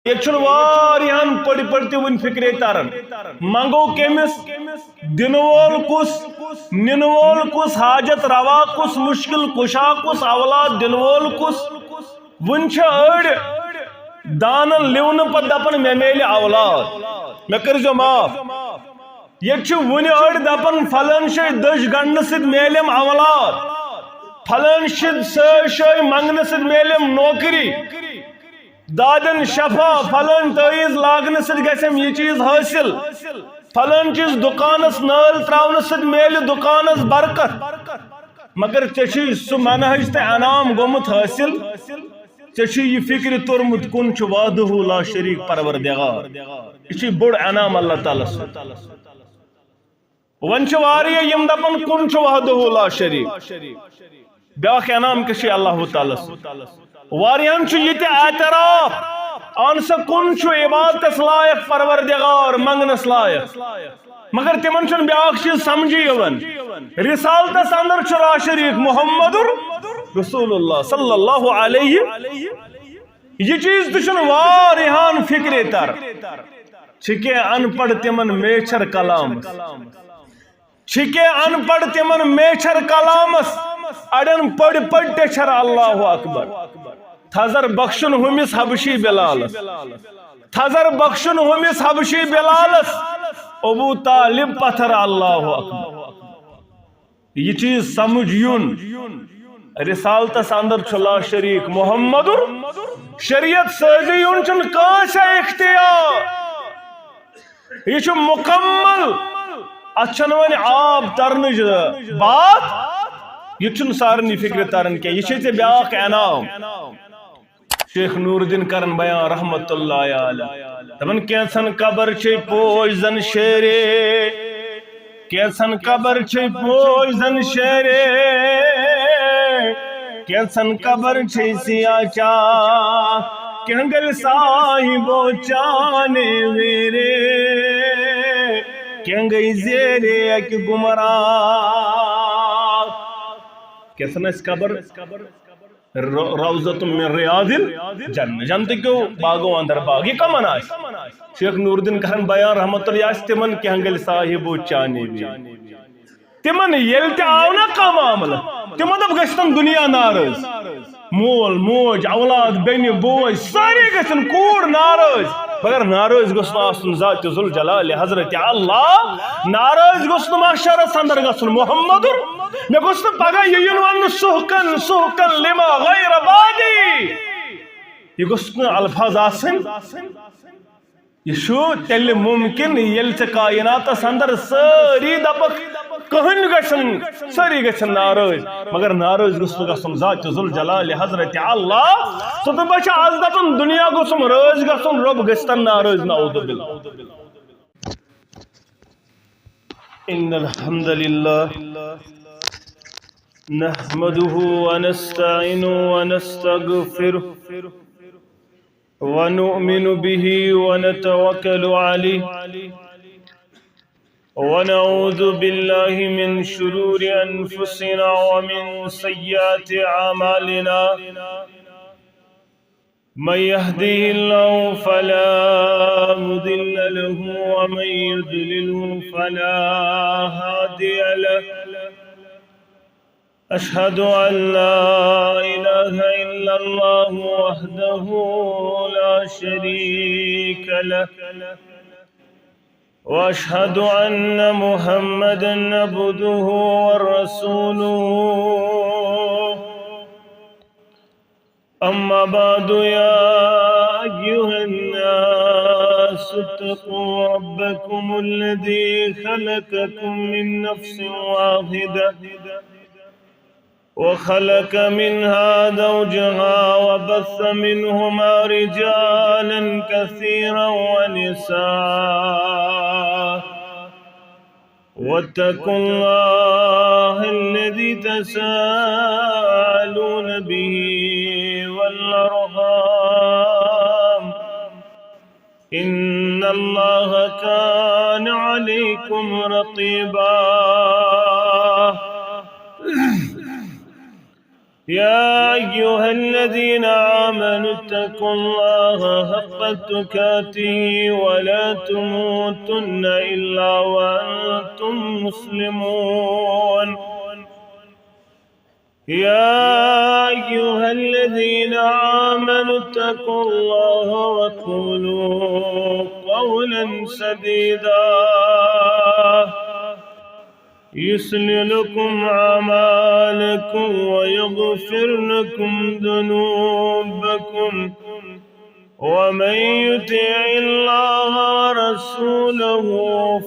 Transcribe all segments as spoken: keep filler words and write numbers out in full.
ییٚتہِ چھُنہٕ واریاہن پٔڑۍ پٔڑۍ تہِ وُنہِ فِکرے تران۔ منٛگو کٔمِس؟ دِنہٕ وول کُس؟ نِنہٕ وول کُس؟ حاجت روا کُس؟ مُشکِل کُشا کُس؟ اولاد دِنہٕ وول کُس؟ وُنہِ چھِ أڑۍ دانن لِونہٕ پتہٕ دپان، "مےٚ میلہِ اولاد، مےٚ کٔرۍزیو معاف۔" ییٚتہِ چھِ وُنہِ أڑۍ دپان، "فلٲنۍ جایہِ دٔج گنڈنہٕ سۭتۍ میلیم اولاد، فلٲنۍ جایہِ سٲے شٲے منٛگنہٕ سۭتۍ میلیم نوکری۔" دادن شفا، فلٲنۍ تعویذ لاگنہٕ سۭتۍ گژھٮ۪م یہِ چیٖز حٲصِل، فلٲنۍ چیٖز دُکانس نٲلۍ تراونہٕ سۭتۍ میلہِ دُکانس برکت۔ مگر ژےٚ چھُے سُہ منہج تہٕ انعام گوٚمُت حٲصِل، ژےٚ چھُے یہِ فکرِ توٚرمُت، کُن چھُ وحدہ لا شریک پروردگار۔ یہِ چھُے بوٚڑ انعام اللہ تعالیٰ سُنٛد۔ وۄنۍ چھِ واریاہ یِم دَپان، کُن چھُ وحدہ لا شریک۔ بیٛاکھ انعام کیٛاہ چھُ اللہ تعالیٰ سُنٛد؟ واریاہَن چھُ یہِ تہِ اعتراف، اہن سا، کُن چھُ عبادتَس لایق پروردگار، منٛگنَس لایق۔ مگر تِمَن چھُنہٕ بیٛاکھ چیٖز سمجھی یِوان۔ رسالتَس اندر چھُ لا شریک محمد رسول اللہ صلی اللہ علیہ۔ یہِ چیٖز تہِ چھُنہٕ واریاہَن فکرِ تر۔ چھِ کینٛہہ ان پڑھ تِمن میچھر کلامس، چھِ کینٛہہ ان پڑھ تِمن میچھر کلامس، اڑٮ۪ن پٔڑۍ پٔڑۍ ٹیچھر اللہ اکبر۔ تھزر بخشُن ہُمِس حبشی بلالس، تھزر بخشُن ہُمِس حبشی بلالس، ابو طالب پتھر اللہ اکبر۔ یہِ چیٖز سمجھ یُن، رسالتس اندر چھُ لا شریک محمد شریعت سازی یُن چھُنہٕ کٲنٛسہِ اختیار۔ یہِ چھُ مکمل۔ اتھ چھَنہٕ وۄنۍ آب ترنٕچ بات۔ یہِ چھُنہٕ سارنٕے فکرِ تران کینٛہہ۔ یہِ چھے ژےٚ بیٛاکھ انعام۔ شیخ نور الدین کرن بیان رحمت اللہ علیہ۔ دپان، کینٛژن قبر چھے پوش زن شیرے، کینٛژن قبر چھے پوش زن شیرے، کینٛژن قبر چھے سیاہ چاہ، کینٛہہ گلہِ صاحبو چانے ویرے، کینٛہہ گٔے زیرے اکہِ گمراہ۔ کینٛژن آسہِ قبر رو-، روضۃ من ریاض الجنہ، جنتہٕ کیو باغو اندر باغ۔ یہِ کمن آسہِ؟ شیخ نور الدین کرن بیان رحمت اللہ آسہِ تِمن کینٛہہ گلہِ صاحبو چانے ویرے۔ تِمن ییٚلہِ تہِ آو نا کانٛہہ معاملہٕ، تِمو دوٚپ، گژھِ تن دُنیا ناراض، مول موج اولاد بیٚنہِ بوے سٲری گژھن، کوٗر ناراض، مگر ناراض گوٚژھ نہٕ آسُن ذات ذوالجلال حضرت اللہ۔ ناراض گوٚژھ نہٕ محشرس اندر گژھُن محمد۔ مےٚ گوٚژھ نہٕ پگاہ یہِ یُن وننہٕ، سُحقن سُحقن لما غیر بادی۔ یہِ گوٚژھ نہٕ الفاظ آسٕنۍ۔ یہِ چھُ تیٚلہِ مُمکِن، ییٚلہِ ژےٚ کائناتس اندر سٲری دپکھ، کٕہٕنۍ گژھن، سٲری گژھن ناراض، مگر ناراض گوٚژھ نہٕ گژھُن ذات ذوالجلال حضرت اللہ۔ ژٕ تہٕ بہٕ چھِ از دپان، دُنیا گوٚژھُم رٲضۍ گژھُن، رۄب گژھِ تن ناراض، نعوذ باللہ۔ إن الحمد لله نحمده ونستعينه ونستغفره ونؤمن به ونتوكل عليه ونعوذ بالله من شرور أنفسنا ومن سيئات أعمالنا. من يهده الله فلا مضل له ومن يضلله فلا هادي له. أشهد أن لا إله إلا الله وحده لا شريك له، وأشهد أن محمدا عبده ورسوله. أما بعد، يا أيها الناس اتقوا ربكم الذي خلقكم من نفس واحدة وخلق منها زوجها وبث منهما رجالا كثيرا ونساء، واتقوا الله الذي تساءلون به والأرحام، إن الله كان عليكم رقيبا. يا أيها الذين آمنوا اتقوا الله حق تقاته ولا تموتن إلا وأنتم مسلمون. يا أيها الذين آمنوا اتقوا الله وقولوا قولا سديدا يصلح لكم أعمالكم ويغفر لكم ذنوبكم ومن يطع الله ورسوله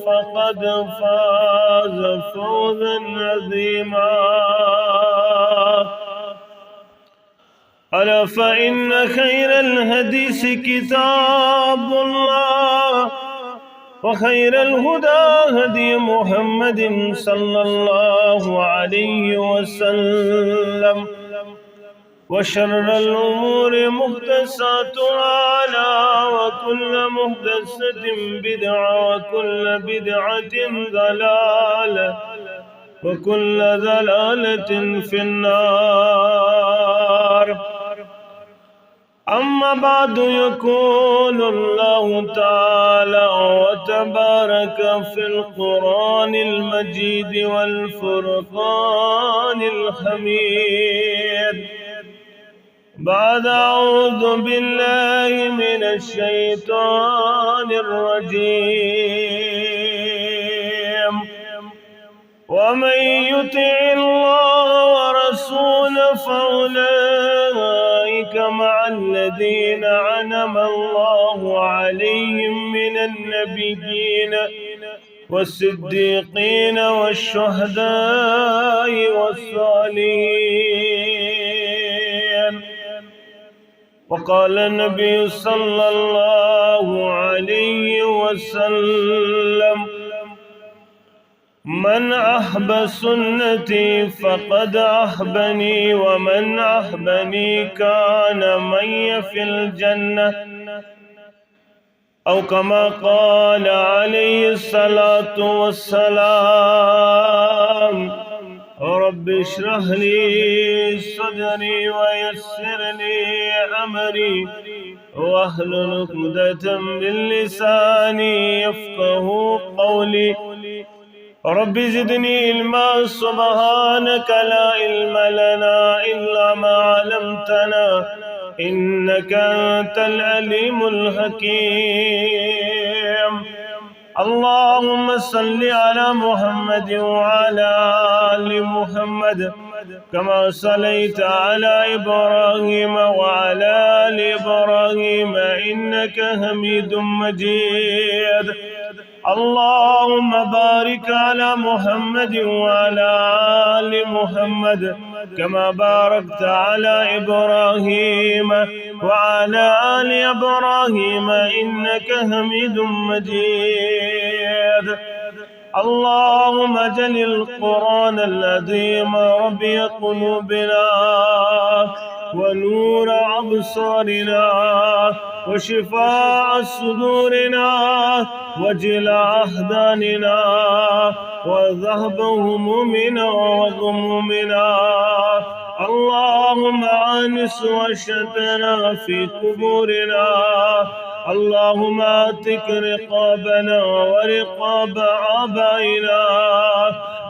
فقد فاز فوزا عظيما. ألا فإن خير الحديث كتاب الله وخير الهدى هدي محمد صلى الله عليه وسلم وشر الأمور محدثاتها وكل محدثة بدعة وكل بدعة ضلالة وكل ضلالة في النار. أما بعد، يقول الله تعالى وتبارك في القرآن المجيد والفرقان الحميد بعد أعوذ بالله من الشيطان الرجيم. ومن يطع الله ورسوله فأولئك مع الذين أنعم الله عليهم من النبيين والصديقين والشهداء والصالحين. وقال النبي صلى الله عليه وسلم: من أحب سنتي فقد أحبني، ومن أحبني كان معي في الجنة. أو كما قال عليه الصلاة والسلام. رب اشرح لي صدري ويسر لي أمري واحلل عقدة من لساني يفقه قولي. رب زدني علما، سبحانك لا علم لنا إلا ما علمتنا، إنك أنت العليم الحكيم. اللهم صل على محمد وعلى آل محمد كما صليت على إبراهيم وعلى آل إبراهيم إنك حميد مجيد. اللهم بارك على محمد وعلى آل محمد كما باركت على إبراهيم وعلى آل إبراهيم إنك حميد مجيد. اللهم اجعل القرآن العظيم ربيع قلوبنا ونور أبصارنا وشفاء صدورنا وجلاء أحزاننا وذهاب همومنا وغمومنا. اللهم آنس وحشتنا في قبورنا. اللهم اعتق رقابنا ورقاب آبائنا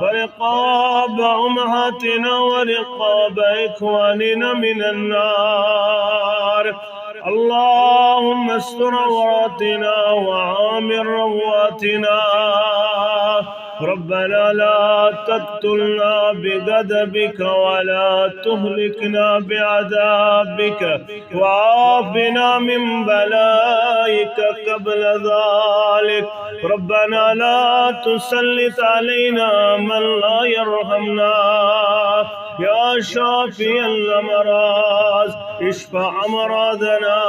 ورقاب أمهاتنا ورقاب إخواننا من النار. اللهم استر عوراتنا وآمن روعاتنا. ربنا لا تقتلنا بغضبك ولا تهلكنا بعذابك وعافنا من بلائك قبل ذلك. ربنا لا تسلط علينا من لا يرحمنا. يا شافي الأمراض، اشف أمراضنا.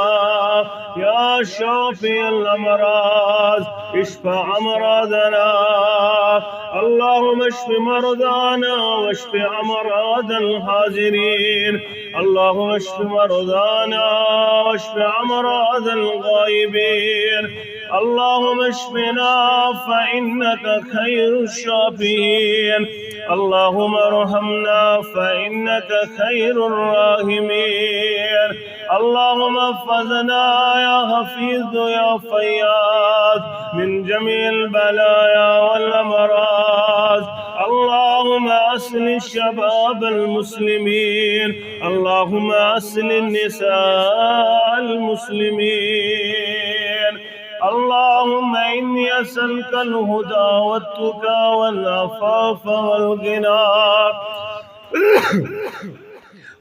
يا شافي الأمراض، اشف أمراضنا. اللهم اشف مرضانا واشف أمراض الحاضرين. اللهم اشف مرضانا واشف أمراض الغائبين. اللهم اشفنا فإنك خير الشافين. اللهم ارحمنا فإنك خير الراحمين. اللهم احفظنا يا حفيظ يا فياض من جميع البلايا والأمراض. اللهم أصلح شباب المسلمين. اللهم أصلح نساء المسلمين. اللهم إني أسألك الهدى والتقى والعفاف والغنى.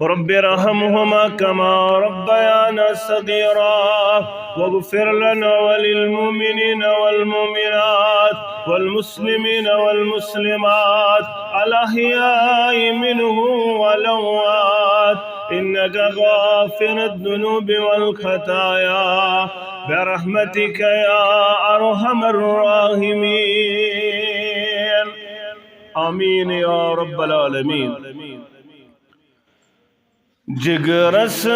رب ارحمهما كما ربيانا صغيرا، واغفر لنا وللمؤمنين والمؤمنات والمسلمين والمسلمات الأحياء منهم والأموات، إنك غافر الذنوب والخطايا، برحمتك يا أرحم الراحمين. آمين يا رب العالمين. جگرس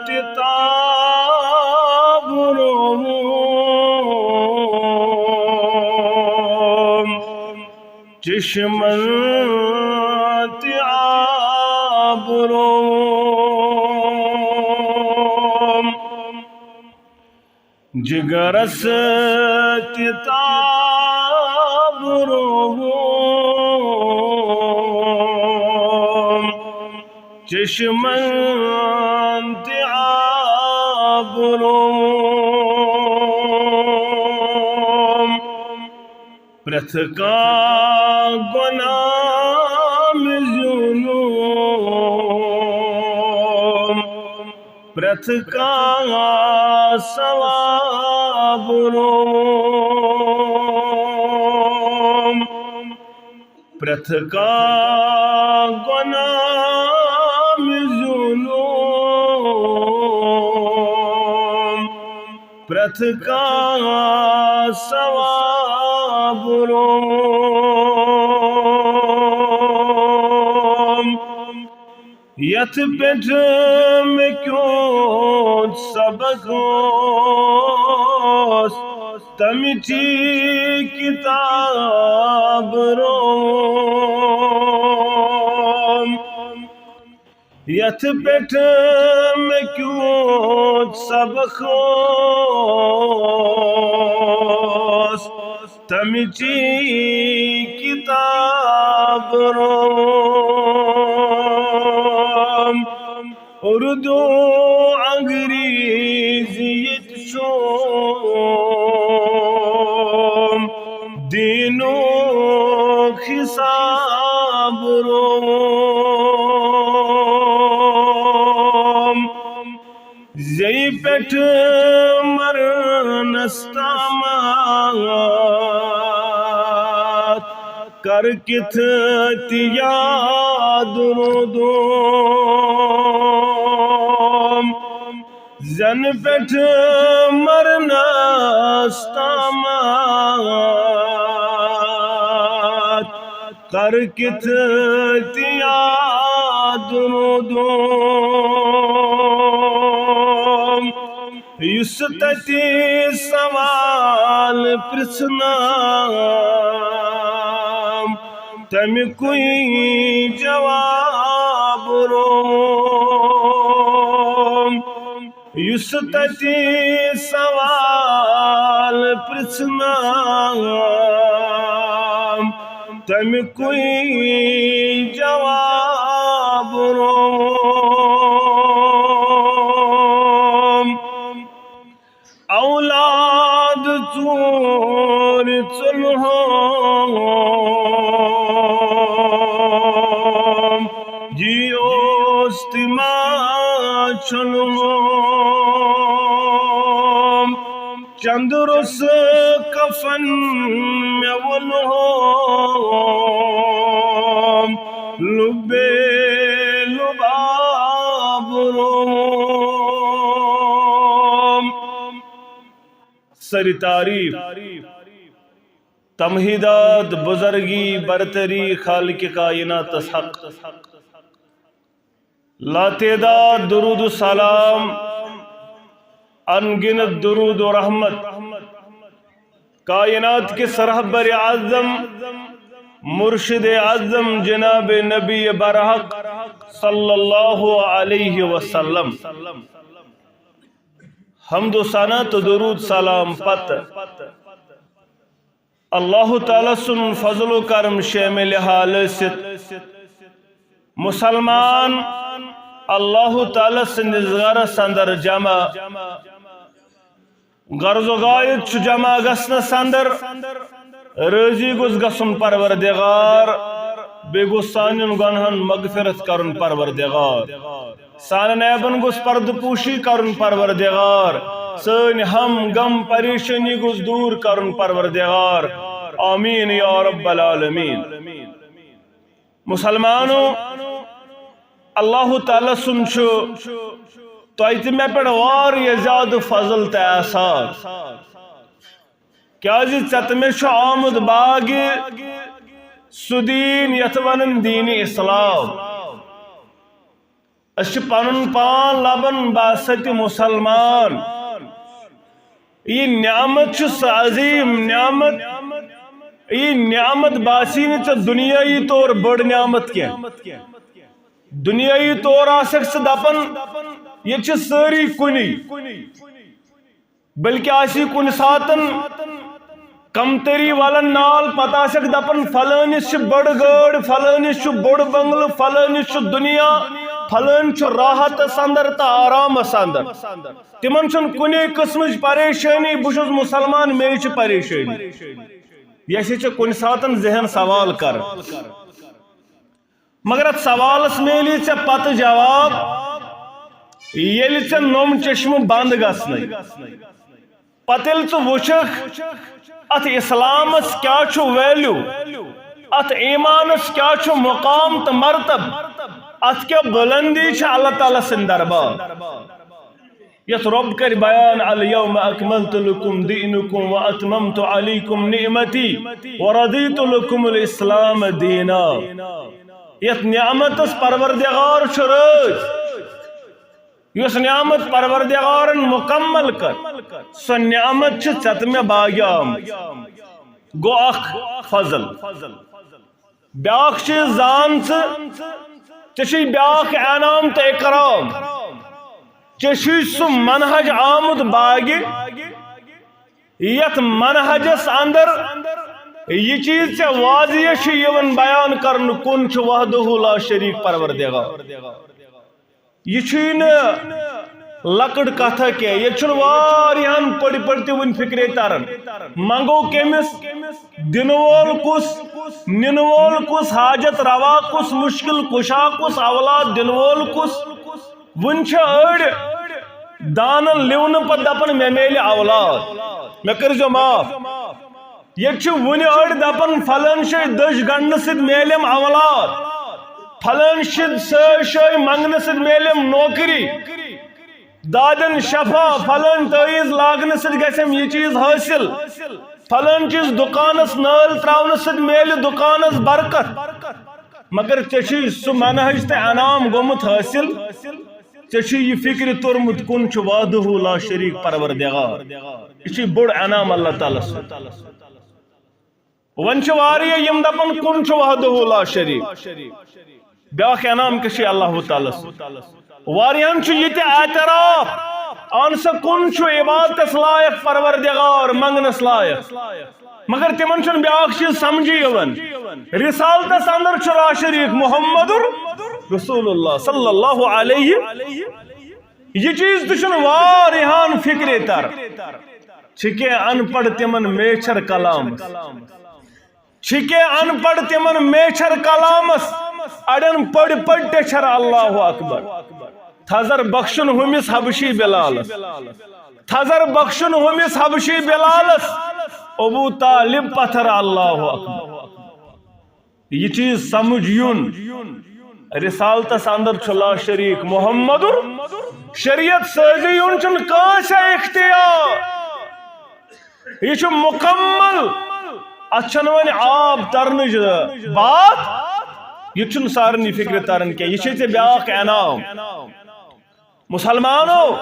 تہِ تاب روم، چشمن تہِ آب روم۔ جگرس تہِ تاب رووُم، چشمن تہِ آب رووُم۔ پرٛٮ۪تھ کانٛہہ گۄناہ مےٚ زیوٗنُم، پرٛٮ۪تھ کانٛہہ ثواب رووُم، پرٛٮ۪تھ کانٛہہ گۄناہ مےٚ زیوٗنُم، پرٛٮ۪تھ کانٛہہ ثواب رووُم۔ یتھ پٮ۪ٹھ مےٚ کیُتھ سبق اوس، تمِچ کتاب رووُم۔ یتھ پٮ۪ٹھ مےٚ کیُتھ سبق اوس، تمِچ کتاب رووُم۔ اردو انگریزی ییٚتہِ چھُم، دینُک حساب رووُم۔ زیٚیہِ پٮ۪ٹھ مرنس تامتھ کر کِتھ تہِ یاد روٗدُم۔ زٮ۪نہٕ پٮ۪ٹھ مرنس تامتھ کر کِتھ تہِ یاد روٗدُم۔ یُس تتہِ سوال پرژھنم، تمیُکُے جواب رووُم۔ یُس تتہِ سوال پرژھنم، تمیُکُے جواب رووُم۔ اولاد ژوٗرِ ژُلہوم، یہِ اوس تہِ ما ژھُنہوم۔ چندٕ روٚس کفن مےٚ وُلہوم، لُبے لُباب رووُم۔ سر تعریف تمہیدات، بزرگی، برتری خالق کائناتس حق۔ لاتعداد درود و سلام، ان گنت درود و رحمت کائنات کس رہبر اعظم، مرشد اعظم جناب نبی برحق صلی اللہ علیہ وسلم۔ حمد و ثنا تو درود سلام پتہ اللہ تعالیٰ سن فضل و کرم شامل حال ٲسِتھ، مسلمان اللہ تعالیٰ سٕنٛدِس گرس اندر جمع۔ غرض و غایت چھُ جمع گژھنس اندر، رٲضی گوٚژھ گژھُن پروردگار، بیٚیہِ گوٚژھ سانٮ۪ن گۄنہن مغفرت کرُن پروردگار۔ سانٮ۪ن عیبن گوٚژھ پردٕ پوشی کرُن پروردگار، سٲنۍ ہم غم پریشٲنی گوٚژھ دوٗر کرُن پروردگار۔ آمین یا رب العالمین۔ مسلمانو، اللہ تعالیٰ سُنٛد چھُ تۄہہِ تہٕ مےٚ پٮ۪ٹھ واریاہ زیادٕ فضل تہٕ احسان، کیازِ ژےٚ تہٕ مےٚ چھُ آمُت باگہِ سُہ دیٖن یتھ ونان دیٖنِ اسلام۔ أسۍ چھِ پنُن پان لبان باسط مسلمان۔ یہِ نعمت چھِ سۄ عظیٖم نعمت، یہِ نعمت باسی نہٕ ژےٚ دُنیٲیی طور بٔڑ نعمت کینٛہہ۔ دُنیٲیی طور آسکھ ژٕ دپان، ییٚتہِ چھِ سٲری کُنی، بلکہِ آسی کُنہِ ساتن کمتری والن نال، پتہٕ آسکھ دپان، فلٲنِس چھِ بٔڑ گٲڑ، فلٲنِس چھُ بوٚڑ بنگلہٕ، فلٲنِس چھُ دُنیا، فلٲنۍ چھُ راحتس اندر تہٕ آرامس اندر۔ تِمن چھُنہٕ کُنے قٕسمٕچ پریشٲنی، بہٕ چھُس مسلمان، مےٚ چھِ پریشٲنی۔ یہِ ہسا چھِ کُنہِ ساتن ذہن سوال کران۔ مگر اتھ سوالس میلی ژےٚ پتہٕ جواب، ییٚلہِ ژےٚ نوٚم چشمہٕ بند گژھنَے۔ پتہٕ ییٚلہِ ژٕ وٕچھکھ اتھ اسلامس کیٛاہ چھُ value، اتھ ایمانس کیٛاہ چھُ مقام تہٕ مرتب، اتھ کیٛاہ بلندی چھِ اللہ تعالیٰ سٕنٛدِ دربار۔ یتھ رۄب کرِ بیان، الیوم اکملت لکم دینکم و اتممت علیکم نعمتی و رضیت لکم الاسلام دینا۔ یتھ نعمتس پروردگار چھُ رٲضۍ، یۄس نعمت پروردگارن مکمل کٔر، سۄ نعمت چھِ ژےٚ تہٕ مےٚ باگہِ آمٕژ۔ گوٚو اکھ فضل۔ بیاکھ چیٖز زان ژٕ، ژےٚ چھُے بیاکھ انعام تہٕ اکرام۔ ژےٚ چھُے سُہ منہج آمُت باگہِ، یتھ منہجس اندر یہِ چیٖز ژےٚ واضح چھُ یِوان بیان کرنہٕ، کُن چھُ وحدہ لا شریک پروردگار۔ یہِ چھُے نہٕ لۄکٕٹ کتھا کینٛہہ، ییٚتہِ چھُنہٕ واریاہن پٔڑۍ پٔڑۍ تہِ وُنہِ فکرے تران۔ منگو کٔمِس، دِنہٕ وول کُس، نِنہٕ وول کُس، حاجت روا کُس، مشکل کشا کُس، اولاد دِنہٕ وول کُس۔ وُنہِ چھِ أڑۍ دانن لِونہٕ پتہٕ دپان، مےٚ میلہِ اولاد، مےٚ کٔرۍزیو معاف۔ ییٚتہِ چھِ وُنہِ أڑۍ دپان، فلٲنۍ شٲے دٔج گنڈنہٕ سۭتۍ میلیم اولاد، فلٲنۍ شد سٲے شٲے منگنہٕ سۭتۍ میلیم نوکری، دادن شفا، فلٲنۍ تعویذ لاگنہٕ سۭتۍ گژھیم یہِ چیٖز حٲصِل، فلٲنۍ چیٖز دُکانس نٲلۍ تراونہٕ سۭتۍ میلہِ دُکانس برکت۔ مگر ژےٚ چھُے سُہ منہج تہٕ انعام گوٚمُت حٲصِل، ژےٚ چھُے یہِ فکرِ توٚرمُت، کُن چھُ وحدہ لا شریک پروردگار۔ یہِ چھُے بوٚڑ انعام اللہ تعالیٰ سُنٛد۔ وۄنۍ چھِ واریاہ یِم دپان، کُن چھُ وحدہ لا شریک۔ بیاکھ انعام کیٛاہ چھُے اللہ تعالیٰ سُنٛد؟ واریاہن چھُ یہِ تہِ اعتراف، اہن سا، کُن چھُ عبادتس لایق پروردگار، منگنس لایق۔ مگر تِمن چھُنہٕ بیاکھ چیٖز سمجھی یِوان۔ رسالتس اندر چھُ لا شریک محمد رسول اللہ صلی اللہ علیہ۔ یہِ چیٖز تہِ چھُنہٕ واریاہن فکرے تر۔ چھِ کینٛہہ ان پڑھ تِمن میچھر کلامس۔ چھِ کینٛہہ ان پڑھ تِمن میچھر کلامس، اڑٮ۪ن پٔڑۍ پٔڑۍ ٹیچھر اللہ اکبر۔ تھزر بخشُن ہُمِس حبشی بلالس، تھزر بخشُن ہُمِس حبشی بلالس، ابو طالب پتھر اللہ اکبر۔ یہِ چیٖز سمجھ یُن، رسالتس اندر چھُ لا شریک محمد، شریعت سازی یُن چھُنہٕ کٲنٛسہِ اختیار۔ یہِ چھُ مکمل اتھ چھنہٕ وۄنۍ آب ترنٕچ باتھ، یہِ چھُنہٕ سارنٕے فکرِ تران کینٛہہ۔ یہِ چھے ژےٚ بیٛاکھ انعام۔ مسلمانو،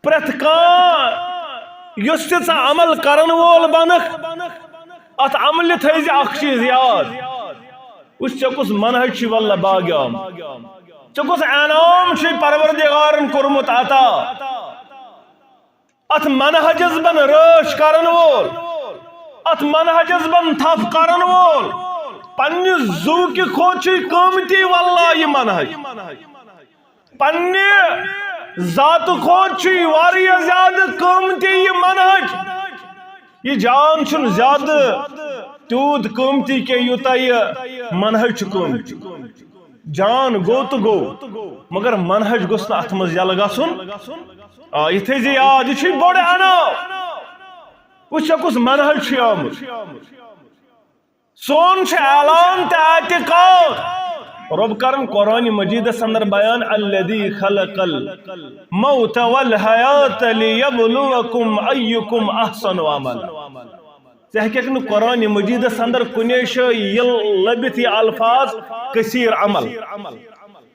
پرٛٮ۪تھ کانٛہہ یُس تہِ ژٕ عمل کرن وول بنکھ، اتھ عملہِ تھٲیزِ اکھ چیٖز یاد، وٕچھ ژےٚ کُس منہج چھُے واللہ باغیان، ژےٚ کُس انعام چھُے پروردگارن کوٚرمُت عطا۔ اتھ منہجس بن رٲچھ کرن وول، اتھ منہجس بن تھپھ کرن وول، پننہِ زُوکہِ کھۄتہٕ چھُے قۭمتی واللہ یہِ منہج۔ پننہِ ذاتہٕ کھۄتہٕ چھُے واریاہ زیادٕ قۭمتی یہِ منہج۔ یہِ جان چھُنہٕ زیادٕ تیوٗت قۭمتی کینٛہہ یوٗتاہ یہِ منہج چھُ قۭمتی۔ جان گوٚو تہٕ گوٚو، مگر منہج گوٚژھ نہٕ اتھ منٛز یلہٕ گژھُن۔ آ، یہِ تھٲیزِ یاد، یہِ چھُے بوٚڑ انعام۔ وٕچھ ژےٚ کُس منہج چھُے آمُت۔ سون چھُ اعلان تہٕ اعتقاد۔ رۄب کرن قرآن مجیدس اندر بیان، الذی خلق الموت والحیات لیبلوکم ایکم احسن عملا۔ ژٕ ہیٚککھ نہٕ قرآن مجیدس اندر کُنے جایہِ یہِ لٔبِتھ یہِ الفاظ کثیر عمل۔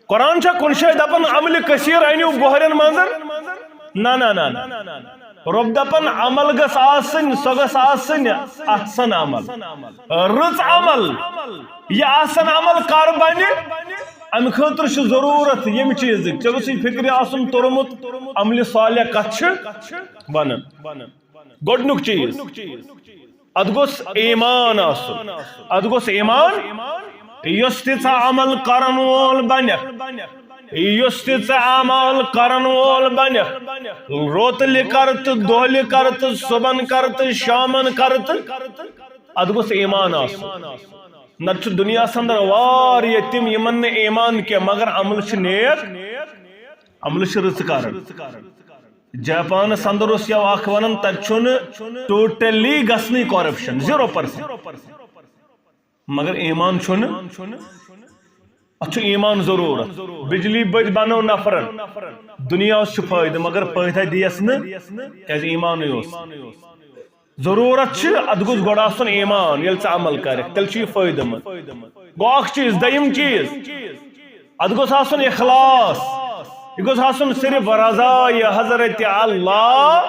قرآن چھا کُنہِ جایہِ دپان عملِ کثیر أنِو بۄہرٮ۪ن منٛز؟ نہ، نہ، نہ، نہ۔ رۄب دپان عمل گژھ آسٕنۍ، سۄ گژھ آسٕنۍ احسن عمل، رٕژ عمل۔ یہِ احسن عمل کر بنہِ؟ امہِ خٲطرٕ چھُ ضروٗرت ییٚمہِ چیٖزٕکۍ۔ ژےٚ گوٚژھُے فکرِ آسُن توٚرمُت عملِ صالح کتھ چھِ ونان۔ گۄڈنیُک چیٖز، اتھ گوٚژھ ایمان آسُن۔ اتھ گوٚژھ ایمان، یُس تہِ ژٕ عمل کرن وول بنکھ، یُس تہِ ژٕ عمل کرن وول بنکھ، روتلہِ کر تہٕ دۄہلہِ کر تہٕ صبحن کر تہٕ شامن کر تہٕ، اتھ گوٚژھ ایمان آسُن۔ نتہٕ چھُ دُنیاہس اندر واریاہ تِم یِمن نہٕ ایمان کینٛہہ، مگر عمل چھِ نیک، عمل چھِ رٕژ کران۔ جاپانس اندر اوس یو اکھ ونان، تتہِ چھُنہٕ ٹوٹلی گژھنٕے کرپشن، زیٖرو پرسنٹ۔ مگر ایمان چھُنہٕ، اتھ چھُ ایمان ضروٗرت۔ بجلی بٔتۍ بنٲو نفرن، دُنیاہس چھُ فٲیدٕ، مگر فٲیدٕ دیس نہٕ، کیازِ ایمانٕے اوس۔ ضروٗرت چھِ، اتھ گوٚژھ گۄڈٕ آسُن ایمان، ییٚلہِ ژٕ عمل کرکھ، تیٚلہِ چھُ یہِ فٲیدٕ مند۔ گوٚو اکھ چیٖز۔ دوٚیِم چیٖز، اتھ گوٚژھ آسُن اخلاص، یہِ گوٚژھ آسُن صرف رضایہِ حضرت اللہ۔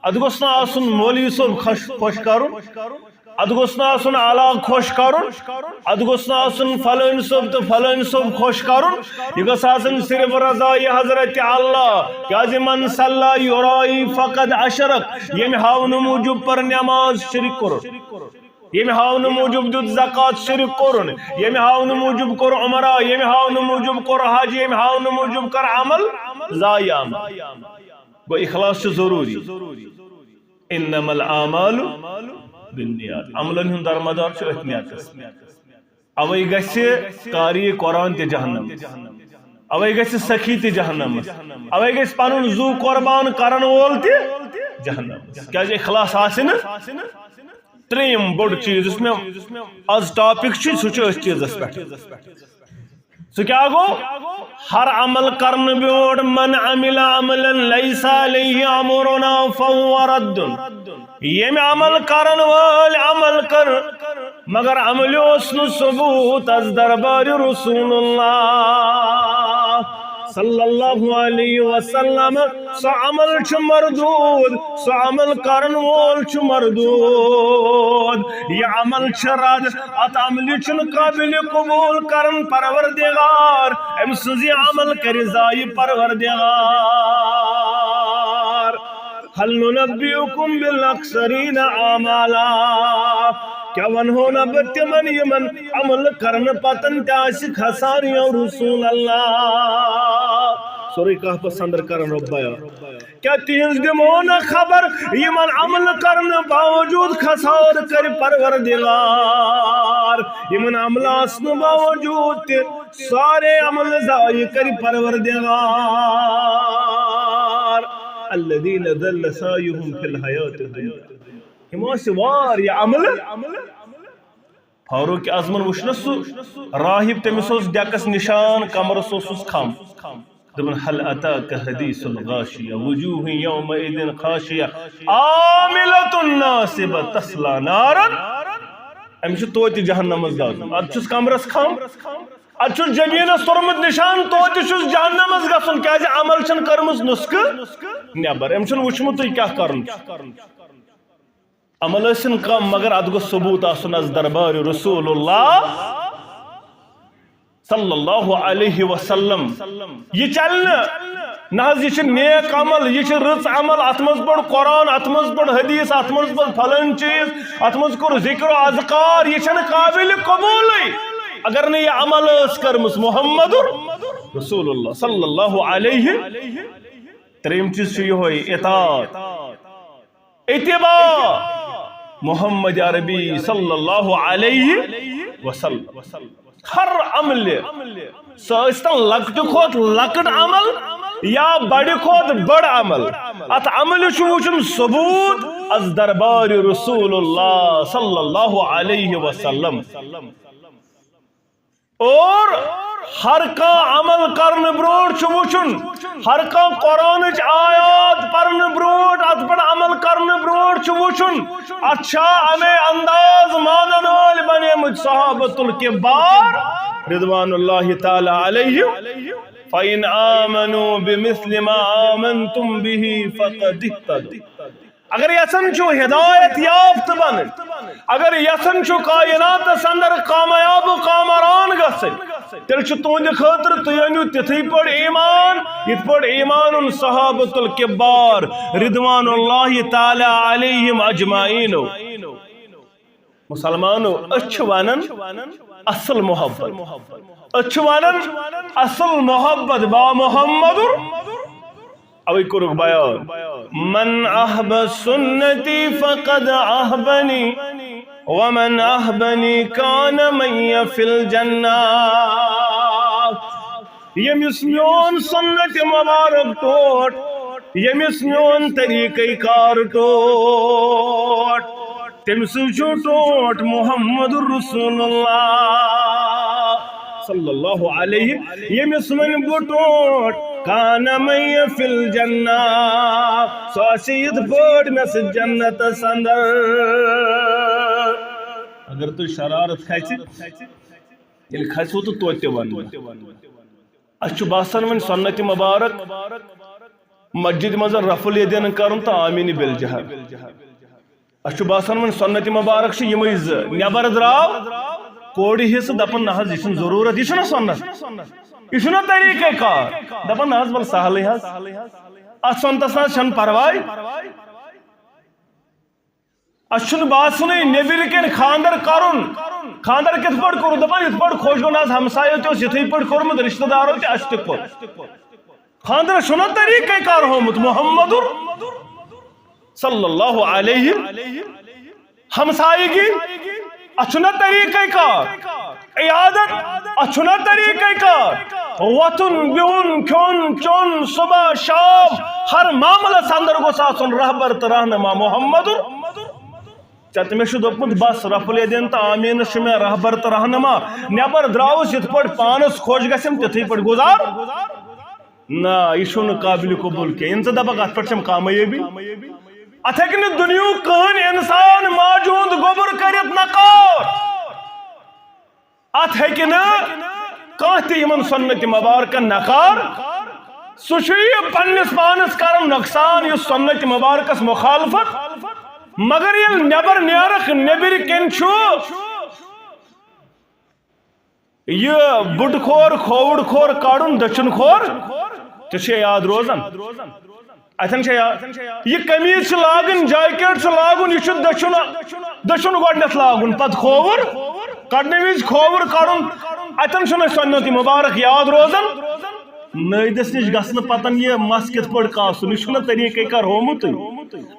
اتھ گوٚژھ نہٕ آسُن مولوی صٲب خۄش، خۄش کرُن، اتھ گوٚژھ نہٕ آسُن علاقہٕ خۄش کرُن، اتھ گوٚژھ نہٕ آسُن فلٲنۍ صٲب تہٕ فلٲنۍ صٲب خۄش کرُن۔ یہِ گوٚژھ آسُن صرف رضایہِ حضرت اللہ۔ کیازِ من صلی یرائی فقد اشرک، ییٚمہِ ہاونہٕ موٗجوٗب پٔر نماز، شرک کوٚرُن۔ ییٚمہِ ہاونہٕ موٗجوٗب دیُت زکوٰۃ، شرک کوٚرُن۔ ییٚمہِ ہاونہٕ موٗجوٗب کوٚر عمرہ، ییٚمہِ ہاونہٕ موٗجوٗب کوٚر حج، ییٚمہِ ہاونہٕ موٗجوٗب کٔر عمل، ضایع عمل۔ گوٚو اخلاص چھُ ضروٗری۔ انما الاعمال بالنیات، عملن ہُنٛد درمدار چھُ أتھۍ نیتس۔ اوے گژھِ قاری قرآن تہِ جہنم، اوے گژھِ سخی تہِ جہنمس، اوے گژھِ پنُن زُو قربان کرن وول تہِ جہنمس، کیازِ اخلاص آسہِ نہٕ۔ ترٛیٚیِم بوٚڑ چیٖز یُس مےٚ از ٹاپک چھُ، سُہ چھُ أتھۍ چیٖزس پٮ۪ٹھ۔ سُہ کیٛاہ گوٚو؟ ہر عمل کرنہٕ برونٛٹھ، من عمل عملا لیس علیہ امرنا فہو رد۔ ییٚمہِ عمل کرن وٲلۍ عمل کٔر، مگر عملہِ اوس نہٕ ثبوت از دربارِ رسول اللہ صلی اللہ علیہ وسلم، سُہ عمل چھُ مردود، سُہ عمل کرن وول چھُ مردود۔ یہِ عمل چھُ رد، اتھ عملہِ چھُنہٕ قابل قبول کرن پروردگار، أمۍ سٕنٛز یہِ عمل کرِ ضایع پروردگار۔ هل ننبئكم بالأخسرين أعمالا؟ کیٛاہ ونہو نہ بہٕ تِمن، یِمن عمل کرنہٕ پتن تہِ آسہِ خسارٕ یو رسول اللہ؟ سورہ کہفس اندر کرن رۄب بیان۔ کیٛاہ تِہنٛز دِمو نہ خبر، یِمن عمل کرنہٕ باوجود خسارٕ کرِ پروردگار، یِمن عمل آسنہٕ باوجود تہِ سارے عمل ضایع کرِ پروردگار۔ الذين ضل سعيهم في الحياة الدنيا۔ یِمو ٲسۍ واریاہ عمل۔ فاروق اعظمن وُچھ نہ سُہ راہب، تٔمِس اوس ڈیکس نشان، کمرس اوسُس کھم۔ دوٚپُن، "هل اتاك حديث الغاشية، وجوه يومئذ خاشعة، عاملة ناصبة، تصلى نارا۔" أمِس چھُ توتہِ جہنمس گژھُن۔ اتھ چھُس کمرس کھم، اتھ چھُس جبینس توٚرمُت نشان، توتہِ چھُس جہنمس گژھُن، کیازِ عمل چھَنہٕ کٔرمٕژ نُسخہٕ نٮ۪بر۔ أمۍ چھُنہٕ وُچھمُت تُہۍ کیٛاہ کرُن چھُ۔ عمل ٲسِن کم، مگر اتھ گوٚژھ ثبوت آسُن از دربار رسول اللہ صلی اللہ علیہ وسلم۔ یہِ چلہِ نہٕ۔ نہ حظ، یہِ چھُ نیک عمل، یہِ چھُ رٕژ عمل، اتھ منٛز پوٚر قرآن، اتھ منٛز پوٚر حدیث، اتھ منٛز پوٚر فلٲنۍ چیٖز، اتھ منٛز کوٚر ذکر و اذکار، یہِ چھَنہٕ قابل قبولٕے۔ اگر نہٕ یہِ عمل ٲس کٔرمٕژ محمد رسول اللہ صلی اللہ علیہ، ترٛیٚیِم چیٖز چھُ یِہوٚے اطاعت۔ اتباع محمد عربی صلی اللہ علیہ وسلم۔ ہر عملہِ، سُہ ٲسۍ تن لۄکٹہِ کھۄتہٕ لۄکٕٹ عمل یا بڑِ کھۄتہٕ بٔڑ عمل، اتھ عملہِ چھُ وُچھُن ثبوت از دربار رسول اللہ صلی اللہ علیہ وسلم۔ اور ہر کانٛہہ عمل کرنہٕ برونٛٹھ چھُ وُچھُن، ہر کانٛہہ قرآنٕچ آیات پرنہٕ برونٛٹھ، اتھ پٮ۪ٹھ عمل کرنہٕ برونٛٹھ چھُ وُچھُن، اتھ چھا امے انداز مانن وٲلۍ بنیمٕتۍ صحابۃ الکبار رضوان اللہ تعالی علیہم۔ فإن آمنوا بمثل ما آمنتم به فقد اهتدوا۔ اگر یژھان چھُو ہدایت یافتہٕ بنٕنۍ، اگر یژھان چھُو کائناتس اندر کامیاب و کامران گژھٕنۍ، تیٚلہِ چھُ تُہنٛدِ خٲطرٕ، تُہۍ أنِو تِتھٕے پٲٹھۍ ایمان، یِتھ پٲٹھۍ ایمان اوٚن صحابۃ الکبار رضوان اللہ تعالی علیہم اجمعینو۔ مسلمانو، أسۍ چھِ ونان اصل محبت، أسۍ چھِ ونان اصل محبت با محمد۔ اوے کوٚرُکھ بیان، من احب سنتی فقد احبنی، ومن احبنی کان معی فی الجنہ۔ ییٚمِس میون سنت مبارک ٹوٹھ، ییٚمِس میون طریقہ کار ٹوٹھ، تٔمۍ سٕنٛز چھُ ٹوٹھ محمد رسول اللہ صلی اللہ علیہ۔ ییٚمِس وۄنۍ بہٕ ٹوٹھ، کان معی فی الجنہ، سُہ آسہِ یِتھ پٲٹھۍ مےٚ سۭتۍ جنتس اندر۔ اگر تُہۍ شرارت کھژِ، ییٚلہِ کھژِوٕ تہٕ توتہِ تہِ ونہٕ بہٕ۔ اَسہِ چھُ باسان وۄنۍ سنت مبارک مسجد منٛز رفع الیدین کرُن تہٕ آمین بالجہر۔ اَسہِ چھُ باسان وۄنۍ سنت مبارک چھِ یِمے زٕ، نٮ۪بر درٛاو کورِ حصہٕ، دپان نہ حظ یہِ چھُنہٕ ضروٗرت، یہِ چھُنہ سنت، یہِ چھُنہ طریٖقہ کار، دپان نہ حظ وَلہٕ سہلٕے حظ، اتھ سنتس نہ حظ چھنہٕ پرواے۔ اسہِ چھُنہٕ باسنٕے نیٚبرۍ کِنۍ خانٛدر کرُن۔ خانٛدر کِتھ پٲٹھۍ کوٚرُتھ؟ دَپان، یِتھ پٲٹھۍ خۄش گوٚو۔ نہ حظ، ہمسایو تہِ اوس یِتھٕے پٲٹھۍ کوٚرمُت، رشتہٕ دارو تہِ، اَسہِ تہِ کوٚر۔ خانٛدرس چھُنہ طریٖقے کار ہومُت محمدُر صلی اللہ علیہ۔ ہمسایگی، اَتھ چھُنہ طریٖقے کار۔ عیادت، اَتھ چھُنہ طریٖقے کار۔ وۄتھُن، بِہُن، کھیوٚن، چیوٚن، صبح، شام، ہر معاملس اندر گوٚژھ آسُن رہبر تہٕ رہنما محمدُر۔ ژےٚ تہٕ مےٚ چھُ دوٚپمُت، بس، رفع الیدین تہٕ آمینس چھُ مےٚ رہبر تہٕ رہنما۔ نٮ۪بر درٛاوُس، یِتھ پٲٹھۍ پانس خۄش گژھٮ۪م، تِتھٕے پٲٹھۍ گُزار۔ نہ، یہِ چھُنہٕ قابل قبول کینٛہہ۔ یِم ژٕ دپکھ، اتھ پٮ۪ٹھ چھَم کامیٲبی؟ اتھ ہیٚکہِ نہٕ دُنیہُک کٕہٕنۍ انسان ماجہِ ہُنٛد گوٚبُر کٔرِتھ نکار۔ اتھ ہیٚکہِ نہٕ کانٛہہ تہِ یِمن سنت مبارکن نکار۔ سُہ چھُ یہِ پننِس پانس کران نۄقصان، یُس سنت مبارکس مخالفت۔ مگر ییٚلہِ نٮ۪بر نیرکھ، نیٚبرۍ کِنۍ چھُ یہِ بُٹہٕ کھور، کھووُر کھور کڑُن، دٔچھُن کھور، ژےٚ چھےٚ یاد روزان؟ اتھن چھےٚ یاد؟ یہِ قمیٖض چھِ لاگٕنۍ، جاکیٹ چھُ لاگُن، یہِ چھُ دٔچھُن، دٔچھُن گۄڈٕنٮ۪تھ لاگُن، پتہٕ کھووُر کڑنہٕ وِزِ کھووُر کڑُن۔ اتھن چھُنہٕ اَسہِ سنت مبارک یاد روزان۔ نٲیدس نِش گژھنہٕ پتن یہِ مس کِتھ پٲٹھۍ کاسُن، یہِ چھُنہٕ طریٖقے کار ہومُتٕے۔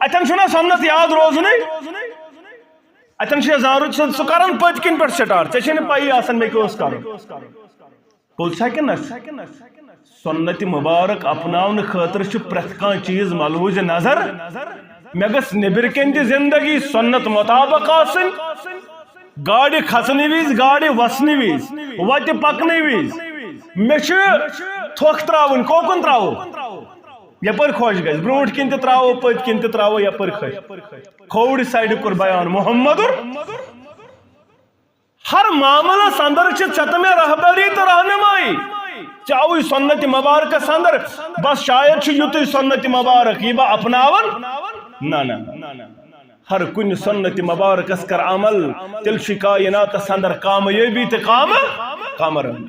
اتھن چھُنہٕ سنت یاد روزنٕے۔ اتھن چھُ یہِ زارُن، ژٕ، ژٕ کران پٔتۍ کِنۍ پٮ۪ٹھ سٹارٹ، ژےٚ چھے نہٕ پیی آسان مےٚ کیٛاہ اوس کرُن۔ پوٚز چھا کِنہٕ نہ چھُ؟ سنت مبارک اپناونہٕ خٲطرٕ چھُ پرٛٮ۪تھ کانٛہہ چیٖز ملحوظ نظر۔ مےٚ گٔژھ نیٚبرۍ کِنۍ تہِ زندگی سنت مطابق آسٕنۍ۔ گاڑِ کھسنہٕ وِزِ، گاڑِ وسنہٕ وِزِ، وتہِ پکنہٕ وِزِ۔ مےٚ چھُ تھۄکھ ترٛاوٕنۍ، کوکُن ترٛاوو، یپٲرۍ خۄش گژھِ، برونٛٹھ کِنۍ تہِ ترٛاوو، پٔتۍ کِنۍ تہِ ترٛاوو، یپٲرۍ خۄش۔ کھووُر سایڈٕ کوٚر بیان محمد۔ ہر معاملس اندر چھِ ژےٚ تہٕ مےٚ رہبری تہٕ رہنمائی۔ ژےٚ آوُے سنت مبارکس اندر، بس شاید چھُ یُتُے سنت مبارک، یہِ بہٕ اپناون۔ نہ، نہ۔ ہر کُنہِ سنت مبارکس کر عمل، تیٚلہِ چھُ کائناتس اندر کامیٲبی تہٕ کامہ کامرٲنی۔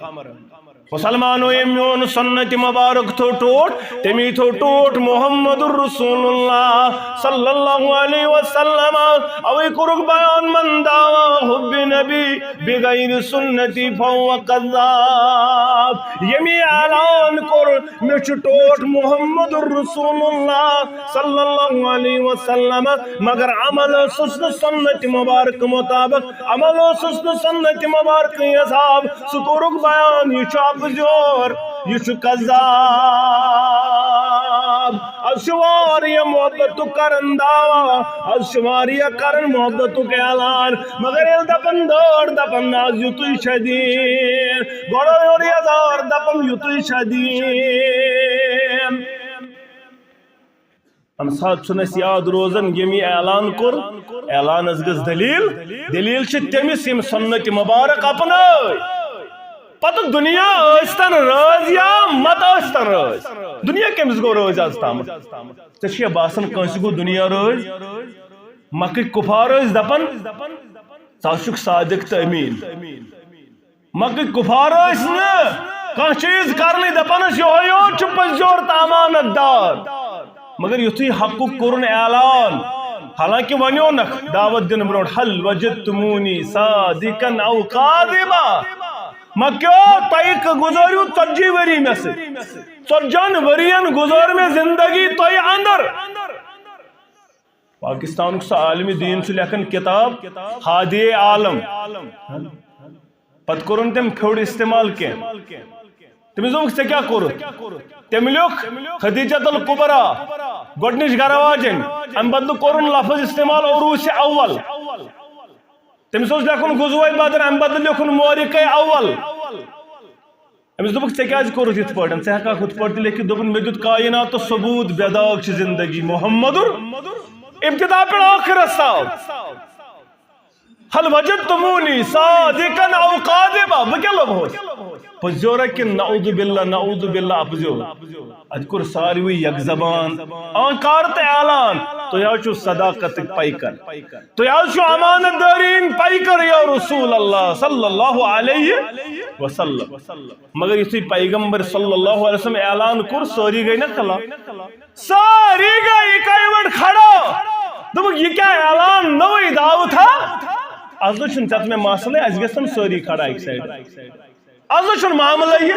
مسلمانو، ییٚمۍ میون سنت مبارک تھو ٹوٹھ، تٔمی تھو ٹوٹھ محمد رسول اللہ صلی اللہ علیہ وسلم۔ اوے کوٚرُکھ بیان، من دعوی حب نبی بغیر سنتی فهو کذاب۔ ییٚمۍ اعلان کوٚر، مےٚ چھُ ٹوٹھ محمد رسول اللہ صلی اللہ علیہ وسلم، مگر عمل اوسُس نہٕ سنت مبارک مطابق، عمل اوسُس نہٕ سنت مبارک حساب۔ سُہ کوٚرُکھ بیان، یہِ چھُ اپزیور، یہِ چھُ کذاب۔ از چھُ واریاہ محبتُک کران دعویٰ، از چھُ واریاہ کران محبتُک اعلان، مگر ییٚلہِ دپان دٲر، دپان نہ از یُتُے چھا دیٖن، گۄڈٕ یورٕ یزار، دپان یُتُے چھا دیٖن۔ امہِ ساتہٕ چھُنہٕ اَسہِ یاد روزان، ییٚمۍ یہِ اعلان کوٚر، اعلانس گٔژھ دٔلیٖل۔ دٔلیٖل چھِ تٔمِس، ییٚمۍ سنت مبارک اپنٲے۔ پتہٕ دُنیا ٲسۍتن رٲضۍ یا مت ٲسۍتن رٲضۍ، دُنیا کٔمِس گوٚو رٲضۍ از تامَتھ؟ ژےٚ چھُیا باسان کٲنٛسہِ گوٚو دُنیا رٲضۍ؟ مکٕکۍ کُفار ٲسۍ دپان، "ژٕ حظ چھُکھ صادق تہٕ أمیٖن۔" مکٕکۍ کُفار ٲسۍ نہٕ کانٛہہ چیٖز کرنٕے، دپان ٲسۍ، "یِہوٚے یوت چھُ پٔزیور تہٕ امانت دار۔" مگر یُتھُے حقُک کوٚرُن اعلان، حالانکہ ونیونکھ دعوت دِنہٕ برونٛٹھ، "هل وجدتمونی صادقا او کاذبا؟" مکیو، تۄہہِ گُزٲرِو ژتجی ؤری مےٚ سۭتۍ، ژتجن ؤرین گُزٲر مےٚ زندگی تۄہہِ اندر۔ پاکستانُک سُہ عالمِ دیٖن چھُ لیکھان کِتاب ہادی عالم۔ پتہٕ کوٚرُن تٔمۍ پھیوٚر استعمال کینٛہہ۔ تٔمِس دوٚپُکھ، "ژےٚ کیٛاہ کوٚرُتھ؟" تٔمۍ لیوٚکھ خدیجہ الکبریٰ، گۄڈٕنِچ گرٕ واجیٚنۍ۔ اَمہِ بدلہٕ کوٚرُن لفظ استعمال عروس اول۔ تٔمِس اوس لیکھُن غزوہ بدر، اَمہِ بدلہٕ لیوٚکھُن مورکہ اول۔ أمِس دوٚپُکھ، "ژےٚ کیٛازِ کوٚرُتھ یِتھ پٲٹھۍ؟ ژٕ ہٮ۪ککھ ہُتھ پٲٹھۍ تہِ لیکھِتھ؟" دوٚپُن، "مےٚ دیُت کائناتس ثبوت، بے داغ چھِ زندگی محمدُر، ابتدا پٮ۪ٹھ ٲخرس تام۔ هل وجدتمونی صادقا او کاذبا؟" بہٕ کیٛاہ لوٚبہوس؟ پٔزیورا کِنہٕ نعوذ باللہ، نعوذ باللہ، اپزیور؟ اتہِ کوٚر ساروٕے یک زبان، آنکار تہٕ اعلان، "تُہۍ حظ چھِو صداقتٕکۍ پیکر، تُہۍ حظ چھِو امانت دٲری ہٕنٛدۍ پیکر یا رسول اللہ صلی اللہ علیہ وسلم۔" مگر یُتھُے پیغمبر صلی اللہ علیہ وسلم اعلان کوٚر، سٲری گٔے نا کھلا، سٲری گٔے اِکے وَٹ کھڑا۔ دوٚپُکھ، "یہِ کیٛاہ اعلان نوٚوٕے دعوت ہا؟ از نہٕ چھُنہٕ ژےٚ تہٕ مےٚ مسلہٕ، اَسہِ گژھن سٲری کھڑا اَکہِ سایڈٕ۔ از نہٕ چھُنہٕ معاملہٕ یہِ،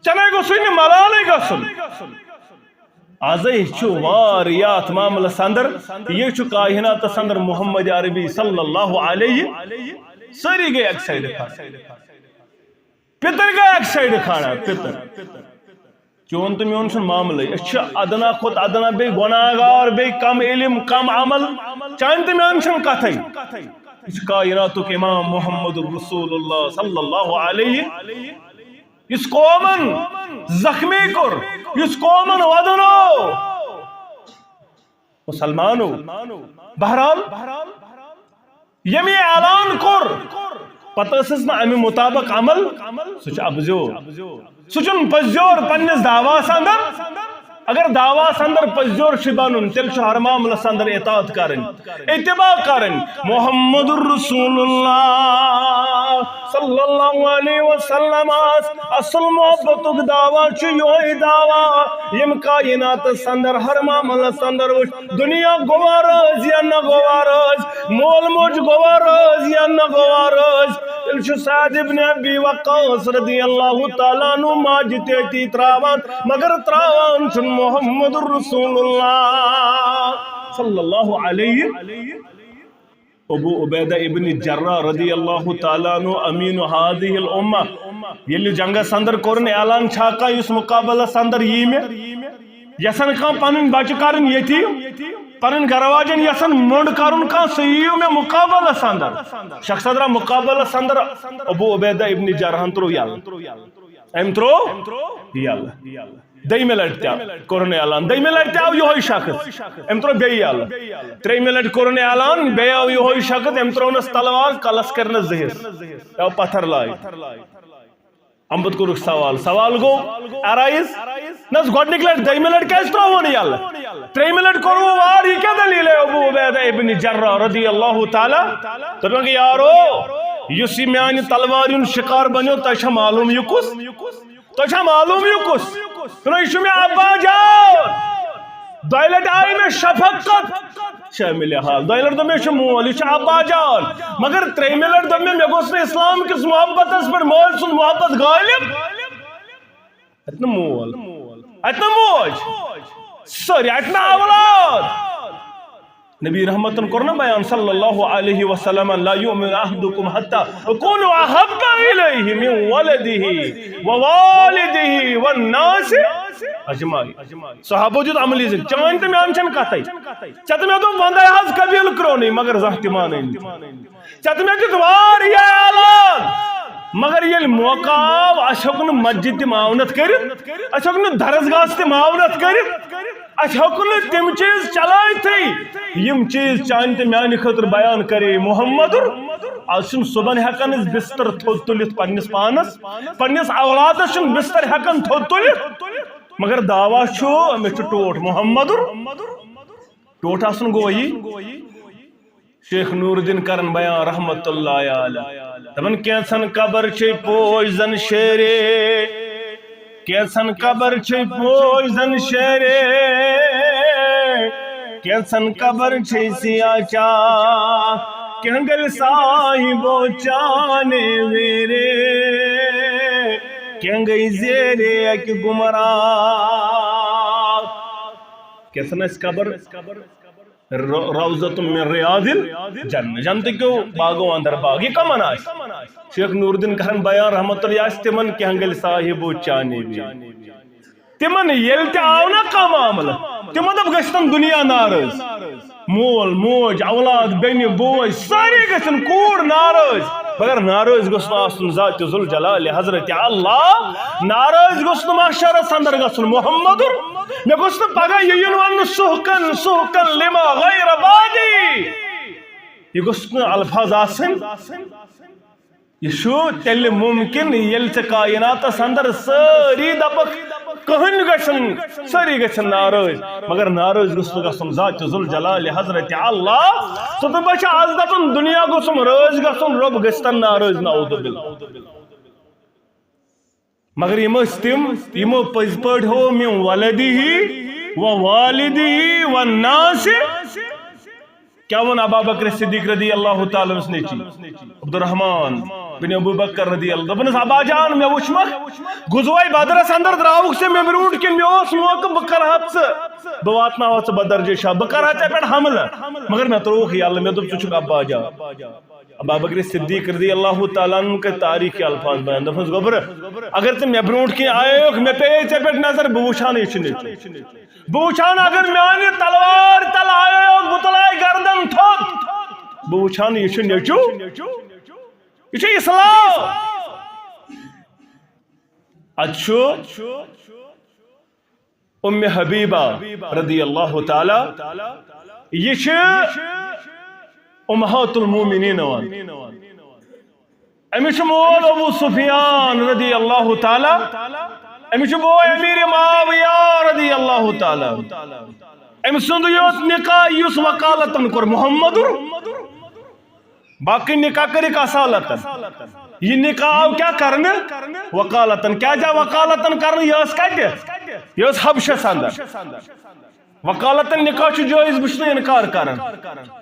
ژےٚ نے گوٚژھُے نہٕ ملالٕے گژھُن۔" ازے چھُ واریاہ اتھ معاملس اندر، یہِ چھُ کائناتس اندر محمد عربی صلی اللہ علیہ، سٲری گٔے اکہِ سایڈٕ کھڑا۔ پِتٕر گٔے اکہِ سایڈٕ کھڑا، پِتٕر۔ چون تہٕ میون چھُنہٕ معاملے۔ أسۍ چھِ ادنا کھۄتہٕ ادنا، بیٚیہِ گۄناہگار، بیٚیہِ کم علم، کم عمل۔ چانہِ تہٕ میانہِ چھَنہٕ کتھے۔ یہِ چھُ کائناتُک امام محمد رسول اللہ صلی اللہ علیہ، یُس قومن زخمی کوٚر، یُس قومن ودنو۔ مسلمانو، بہرحال، ییٚمۍ یہِ اعلان کوٚر، پتہٕ ٲسٕس نہٕ امہِ مطابق عمل، سُہ چھُ اپزیور۔ سُہ چھُنہٕ پٔزیور پننِس دعواہس اندر۔ اگر دعواہس اندر پٔزیور چھُ بنُن، تیٚلہِ چھُ ہر معاملس اندر اطاعت کرٕنۍ، اتباع کرٕنۍ۔ محمد رسول اللہ صلی اللہ علیہ وسلم آس اصل محبتُک دعویٰ چھُ یِہوٚے دعویٰ، ییٚمۍ کائناتس اندر ہر معاملس اندر وٕچھ، دُنیا گوٚوا رٲضۍ یا نہ گوٚوا رٲضۍ، مول موج گوٚوا رٲضۍ یا نہ گوٚوا رٲضۍ۔ تیٚلہِ چھُ سعد ابن ابی وقاص رضی اللہ تعالیٰ عنہ ماجہِ تہِ أتی تراوان، مگر تراوان چھُنہٕ محمد رسول اللہ صلی اللہ علیہ۔ ابو عبیدہ ابن جراح رضی اللہ تعالیٰ عنہ امین هذه الامة، ییٚلہِ جنگس اندر کوٚرُن اعلان، چھا کانٛہہ یُس مقابلس اندر یی مےٚ؟ یژھان کانٛہہ پنٕنۍ بچہِ کرٕنۍ یتیٖم، پنٕنۍ گرٕ واجٮ۪ن یژھان مۄنڈ کرُن کانٛہہ، سُہ یِیو مےٚ مقابلس اندر۔ شخص درا مقابلس اندر، ابو عبیدہ ابن جراحن ترٛوو یلہٕ۔ أمۍ ترٛوو یَلہٕ۔ دوٚیمہِ لَٹہِ تہِ کوٚرُن اعلان، دوٚیمہِ لَٹہِ تہِ آو یِہوٚے شخص، أمۍ ترٛوو بیٚیہِ یَلہٕ۔ ترٛیٚیمہِ لَٹہِ کوٚرُن اعلان، بیٚیہِ آو یِہوٚے شخص، أمۍ ترٛوونَس تلوار، کلس کٔرنَس زٕ حصہٕ، یہِ آو پتھر لایہِ۔ اَمہِ پتہٕ کوٚرُکھ سوال، سوال گوٚو arise، نہ حظ، گۄڈٕنِکۍ لَٹہِ، دوٚیمہِ لَٹہِ کیٛازِ ترٛووُن یَلہٕ؟ ترٛیٚیِمہِ لَٹہِ کوٚروٕ وار، یہِ کیٛاہ دٔلیٖل ہے؟ ابو عبیدہ ابن جراح رضی اللہ تعالیٰ، دوٚپُن، یارو، یُس یہِ میٛانہِ تلوارِ ہُنٛد شِکار بنیو، تۄہہِ چھا معلوٗم یہِ کُس؟ تۄہہِ چھا معلوٗم یہِ کُس؟ دوٚپُن، یہِ چھُ مےٚ ابا جان۔ دۄیہِ لَٹہِ آیہِ مےٚ شفقت شٲمِلِ حال۔ دۄیہِ لَٹہِ دوٚپ مےٚ، یہِ چھُ مول، یہِ چھُ ابا جان۔ مگر ترٛیٚیِمہِ لَٹہِ دوٚپ مےٚ، مےٚ گوٚژھ نہٕ اِسلام کِس محبتس پٮ۪ٹھ مٲلۍ سُنٛد محبت غٲلب۔ اَتہِ نہٕ مول، اَتہِ نہٕ موج، سٲری، اَتہِ نہٕ اولاد۔ نبی رحمتن کوٚر نا بیان صلی اللہ علیہ وسلم، لا یؤمن احدکم حتی اکون احب الیہ من ولدہ ووالدہ والناس اجمعین۔ صحابو دیُت عملی زِ چٲنۍ تہٕ میٛانہِ چھَنہٕ کَتھَے۔ ژےٚ تہٕ مےٚ دوٚپ وَندَے حظ قبیٖل کرٛونٕے، مگر زانٛہہ تہِ مانٕے نہٕ۔ ژےٚ تہٕ مےٚ دیُت واریاہ اعلان، مگر ییٚلہِ موقع آو، اَسہِ ہیوٚک نہٕ مسجد تہِ معاونت کٔرِتھ، اَسہِ ہیوٚک نہٕ درسگاہس تہِ معاونت کٔرِتھ، اَسہِ ہیوٚک نہٕ تِم چیٖز چلٲوتھٕے، یِم چیٖز چانہِ تہٕ میانہِ خٲطرٕ بیان کرے محمدُر۔ از چھُنہٕ صُبحن ہٮ۪کان أسۍ بستر تھوٚد تُلِتھ پننِس پانس، پننِس اولادس چھُنہٕ بستر ہٮ۪کان تھوٚد تُلِتھ، مگر دعویٰ چھُ، مےٚ چھُ ٹوٹھ محمدُر۔ ٹوٹھ آسُن گوٚو یہِ۔ شیخ نور الدین کرن بیان رحمت اللہ علیہ۔ دپان، کینٛژن قبر چھے پوش زن شیرے، کینٛژن قبر چھے پوش زن شیرے، کینٛژن قبر چھے سیاہ چاہ، کینٛہہ گلہِ صاحبو چانے ویرے، کینٛہہ گٔے زیرے اکہِ گمراہ۔ کینٛژن آسہِ قبر رو-، روضۃ من ریاض الجنہ، جنت کیو باغو اندر باغ۔ یہ کمن آسہِ؟ شیخ نور الدین کرن بیان رحمت اللہ آسہِ تمن کینٛہہ گلہِ صاحبو چانے ویرے۔ تمن ییٚلہِ تہِ آو نا کانٛہہ معاملہٕ، تمن دوٚپ گژھِ تن دُنیا ناراض، مول موج اولاد بینہِ بوے سٲری گژھن، کوٗر ناراض، مگر ناراض گوٚژھ نہٕ آسُن ذات ذوالجلال حضرت اللہ، ناراض گوٚژھ نہٕ محشرس اندر گژھُن محمدُر۔ مےٚ گوٚژھ نہٕ پگاہ یہِ یُن وننہٕ سُحقن سُحقن لما غیر بادی۔ یہِ گوٚژھ نہٕ الفاظ آسٕنۍ۔ یہِ چھُ تیٚلہِ مُمکِن ییٚلہِ ژےٚ کایناتس اندر سٲری دپکھ، کٕہٕنۍ گژھن، سٲری گژھن ناراض، مگر ناراض گوٚژھ نہٕ گژھُن ذات ذوالجلال حضرت اللہ۔ تہٕ تہٕ بہٕ چھُس از دپان دُنیا گوٚژھُم رٲضۍ گژھُن، رۄب گژھِ تن ناراض، نعوذ باللہ۔ مگر یِم ٲسۍ تِم، یِمو پٔزۍ پٲٹھۍ ہو من ولدہ و والدہ و ناس۔ کیٛاہ ووٚن ابا بکر صدیق رضی اللہ تعالیٰ عنہس نیٚچی عبدالرحمان بن ابو بکر رضی اللہ، دوٚپنس، ابا جان، مےٚ وُچھمکھ غزوہ بدرس اندر، درٛاوُکھ ژےٚ مےٚ برونٛٹھ کِنۍ، مےٚ اوس موقعہٕ، بہٕ کرہتھ ژٕ، بہٕ واتناوتھ ژٕ بدر جہِ شاہ، بہٕ کرہا ژےٚ پٮ۪ٹھ حملہٕ، مگر مےٚ ترٛووُکھ یَلہٕ، مےٚ دوٚپ، ژٕ چھُکھ ابا جان۔ ابا بکر صدیق رضی اللہ تعالیٰ عنہ کٔرۍ تاریخی الفاظ بیان، دوٚپنس، گوٚبرٕ، اگر ژٕ مےٚ برونٛٹھ کِنۍ آیوکھ، مےٚ پیٚیے ژےٚ پٮ۪ٹھ نظر، بہٕ وٕچھانٕے یہِ چھُ نیٚچوٗ۔ بہٕ وٕچھان اگر میانہِ تلوارِ تل آیوکھ، بہٕ تُلے گردن تھوٚد۔ بہٕ وٕچھان یہِ چھُ نیٚچوٗ، یہِ چھُ اسلام۔ اتھ چھُ ام حبیبہ رضی اللہ تعالیٰ، یہِ چھِ امہات المومنین ونان۔ أمِس چھُ مول ابو سفیان رضی اللہ تعالیٰ، أمِس چھُ بوے امیر معاویہ رضی اللہ تعالیٰ۔ أمۍ سُنٛد یوت نکاح یُس وکالتن کوٚر محمدُر، باقی نکاح کٔرِکھ اصالتن۔ یہِ نکاح آو کیٛاہ کرنہٕ؟ وکالتن۔ کیٛازِ آو وکالتن کرنہٕ؟ یہِ ٲس کتہِ؟ یہِ ٲس حبشس اندر۔ وکالتن نکاح چھُ جٲیز، بہٕ چھُس نہٕ انکار کران،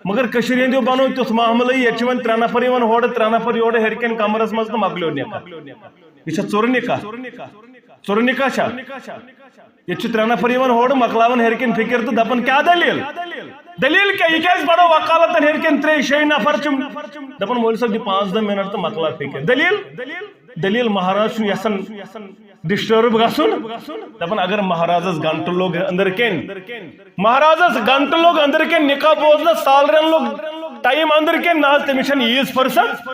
مگر کٔشیٖرِ ہٕنٛدیو بنوو تیُتھ معاملہٕ، ییٚتہِ چھِ وۄنۍ ترٛےٚ نفر یِوان ہورٕ، ترٛےٚ نفر یورٕ، ہیٚرِ کَنہِ کمرس منٛز تہٕ مۄکلیو نکاح۔ یہِ چھا ژوٚرٕ نکاح؟ ژوٚرٕ نکاح چھا؟ ییٚتہِ چھِ ترٛےٚ نفر یِوان ہورٕ، مۄکلاوان ہیٚرِ کَنہِ فِکِر تہٕ دپان، کیٛاہ دٔلیٖل؟ دٔلیٖل کیٛاہ؟ یہِ کیٛازِ بڑٲو وکالتن ہیٚرِ کَنہِ ترٛے شے نفر چھِ؟ دپان، مولوی صٲب، دِ پانٛژھ دَہ منٹ تہٕ مۄکلاو فِکِر۔ دٔلیٖل؟ دٔلیٖل، مہراز چھُنہٕ یژھان disturb گژھُن۔ دپان، اگر مہرازس گنٹہٕ لوٚگ أنٛدرٕ کَنہِ، مہرازس گنٹہٕ لوٚگ أنٛدرٕ کَنہِ نکاح بوزنس، سالرٮ۪ن لوٚگ time أنٛدرٕ کَنہِ، نہ حظ، تٔمِس چھنہٕ ییٖژ فرصت۔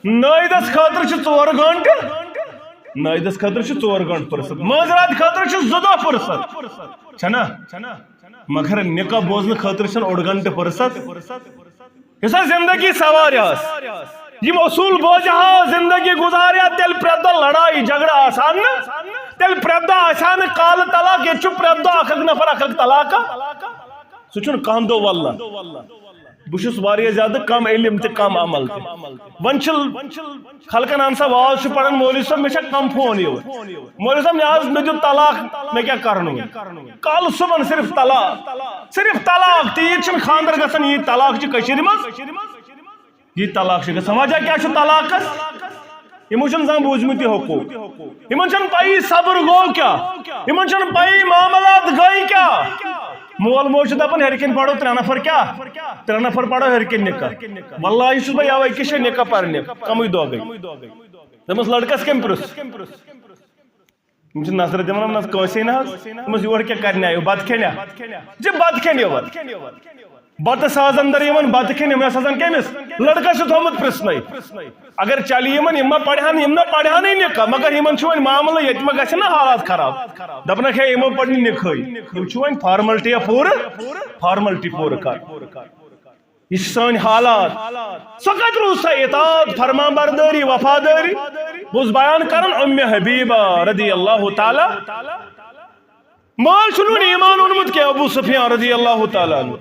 نٲیدس خٲطرٕ چھِ ژور گنٹہٕ، نٲیدس خٲطرٕ چھُ ژور گٲنٛٹہٕ فرصت، مٲنٛزِ راتہِ خٲطرٕ چھُ زٕ دۄہ فرصت، چھنا؟ مگر نکاح بوزنہٕ خٲطرٕ چھُنہٕ اوٚڑ گٲنٛٹہٕ فرصت۔ یُس ہا زندگی سوارِ آس، یِم اصوٗل بوزِ ہا، زندگی گُزارِ ہا، تیٚلہِ پرٛٮ۪تھ دۄہ لڑایہِ جھگڑٕ آسہٕ ہا نہٕ، تیٚلہِ پرٛٮ۪تھ دۄہ آسہِ ہا نہٕ کالہٕ طلاق، ییٚتہِ چھُ پرٛٮ۪تھ دۄہ اکھ اکھ نفر اکھ اکھ طلاق۔ سُہ چھُنہٕ کانٛہہ دۄہ واللہ۔ بہٕ چھُس واریاہ زیادٕ کم علم تہٕ کم عمل تہِ۔ وۄنۍ چھِ خلقن اہن سا واز چھُ پران، مولوی صٲب، مےٚ چھا کم فون یِوان؟ مولوی صٲب، مےٚ حظ، مےٚ دیُت طلاق، مےٚ کیٛاہ کرُن وۄنۍ؟ کالہٕ صُبحن صرف طلاق، صرف طلاق، تیٖژ چھِنہٕ خانٛدر گژھان، ییٖتۍ طلاق چھِ کٔشیٖرِ منٛز۔ یہِ طلاق چھِ گژھان۔ وجہ کیٛاہ چھُ طلاقس؟ یِمو چھُنہٕ زانٛہہ بوٗزمُت یہِ حقوٗق۔ یِمن چھَنہٕ پَیی صبر گوٚو کیٛاہ۔ یِمن چھَنہٕ پَیی معاملات گٔے کیٛاہ۔ مول موج چھُ دَپان، ہیٚرِ کِنۍ پَرو ترٛےٚ نفر کیٛاہ؟ ترٛےٚ نفر پَرو ہیٚرِ کِنۍ نِکاح۔ واللہ چھُس بہٕ یَوَے کہِ شےٚ نِکاح پَرنہِ، کَمٕے دۄہ گٔے۔ دوٚپمَس، لٔڑکَس کٔمۍ پرٛژھ؟ یِم چھِ نظرِ دِوان، نہ کٲنٛسے نہ حظ۔ دوٚپمَس، یور کیٛاہ کَرنہِ آیو؟ بَتہٕ کھیٚنہِ؟ جی، بَتہٕ کھیٚنہِ یور۔ بَتہٕ ساز اندر یِوان، بَتہٕ کھیٚنہِ، یِم ٲسۍ آسان کٔمِس؟ لٔڑکَس چھُ تھوٚمُت پرٛژھنَے۔ اگر چَلہِ یِمَن، یِم ما پَرِہَن، یِم نہ پَرِہَنٕے نِکاح، مگر یِمَن چھُ وۄنۍ معاملہٕ، ییٚتہِ ما گژھِ نہ حالات خراب؟ دَپنَکھ، ہے، یِمو پَرِ نہٕ نِکھٕے۔ یِم چھِ وۄنۍ فارملٹی پوٗرٕ، فارملٹی پوٗرٕ کَرٕنۍ۔ یہِ چھِ سٲنۍ حالات۔ سۄ کتہِ روٗز سۄ اطاعت، فرمان بردٲری، وفادٲری؟ بہٕ اوسُس بیان کران، ام حبیبہ رضی اللہ تعالیٰ۔ مٲلۍ چھُنہٕ وُنہِ ایمان اوٚنمُت کینٛہہ، ابو سفیان رضی اللہ تعالیٰ عنہ۔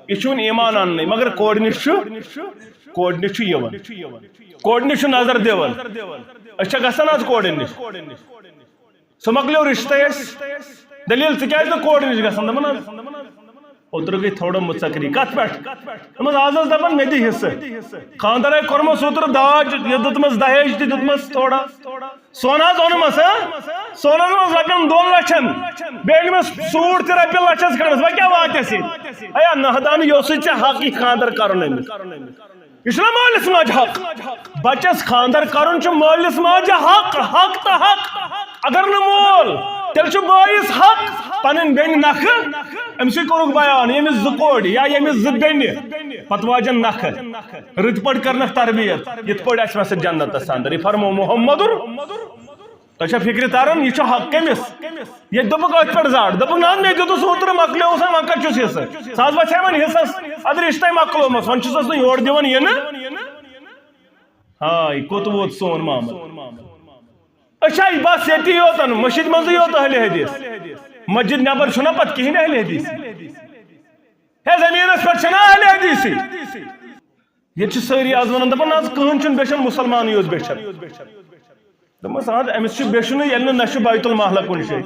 یہِ چھُنہٕ ایمان اَننٕے، مگر کورِ نِش چھُ، کورِ نِش چھُ یِوان۔ کورِ نِش چھُ نظر دِوان۔ أسۍ چھا گژھان آز کورٮ۪ن نِش؟ سُہ مۄکلیو رِشتَے اَسہِ۔ دٔلیٖل، ژٕ کیٛازِ نہٕ کورِ نِش گژھان؟ دوٚپُن حظ، اوترٕ گٔے تھوڑا مُژکری۔ کَتھ پٮ۪ٹھ؟ دوٚپمَس، آز ٲس دَپان، مےٚ دِ حِصہٕ۔ خانٛدر آے کوٚرمَس اوترٕ داج، یہِ دیُتمَس دَہیج تہِ دیُتمَس تھوڑا۔ سۄن حظ اوٚنمَس، ہا؟ سۄن حظ اوٚنمَس رۄپیَن دۄن لَچھَن۔ بیٚیہِ أنۍ مےٚ سوٗٹ تہِ رۄپیہِ لَچھَس کھنٛڈَس۔ وۄنۍ کیٛاہ واتٮ۪س یہِ؟ اَیا ناہدان، یہِ اوسُے ژےٚ حق یہِ خانٛدر کَرُن أمِس۔ یہِ چھُنہ مٲلِس ماجہِ حق؟ بَچَس خانٛدر کَرُن چھُ مٲلِس ماجہِ حق، حق تہٕ حق۔ اگر نہٕ مول، تیٚلہِ چھُ بٲیِس حق پَنٕنۍ بیٚنہِ نَکھٕ۔ أمۍ سٕے کوٚرُکھ بیان، ییٚمِس زٕ کورِ یا ییٚمِس زٕ بیٚنہِ، پَتہٕ واجَن نَکھٕ۔ رٕتۍ پٲٹھۍ کَرنَکھ تربیت، یِتھ پٲٹھۍ آسہِ مےٚ سۭتۍ جنتَس اندر۔ یہِ فرموو محمدُر۔ تۄہہِ چھا فِکرِ تران، یہِ چھُ حق کٔمِس؟ ییٚتہِ دوٚپُکھ أتھۍ پٮ۪ٹھ زَڈ، دوٚپُکھ، نہ، مےٚ دیُتُس اوترٕ، مۄکلیوس، وۄنۍ کَتہِ چھُس حِصہٕ؟ سُہ حظ وَژھِ ہا وۄنۍ حِصَس، اَدٕ رِشتَے مۄکلومَس، وۄنۍ چھُسَس نہٕ یورٕ دِوان یِنہٕ۔ ہاے، کوٚت ووت سون معاملہٕ؟ أسۍ چھا بس ییٚتی یوت، مٔسجِد منٛزٕے یوت اہلِ حدیث؟ مسجد نٮ۪بر چھُنہ پتہٕ کِہیٖنۍ اہلِ حدیث؟ ہے، زٔمیٖنَس پٮ۪ٹھ چھِنہ اہلِ حدیثٕے؟ ییٚتہِ چھِ سٲری آز وَنان، دَپان، نہ حظ، کٕہٕنۍ چھُنہٕ بیچھان، مُسلمانٕے یوت بیچھان۔ دوٚپمَس، اَدٕ أمِس چھُ بیچھُنٕے، ییٚلہِ نہٕ نہ چھُ بیت المالہ کُنہِ جایہِ۔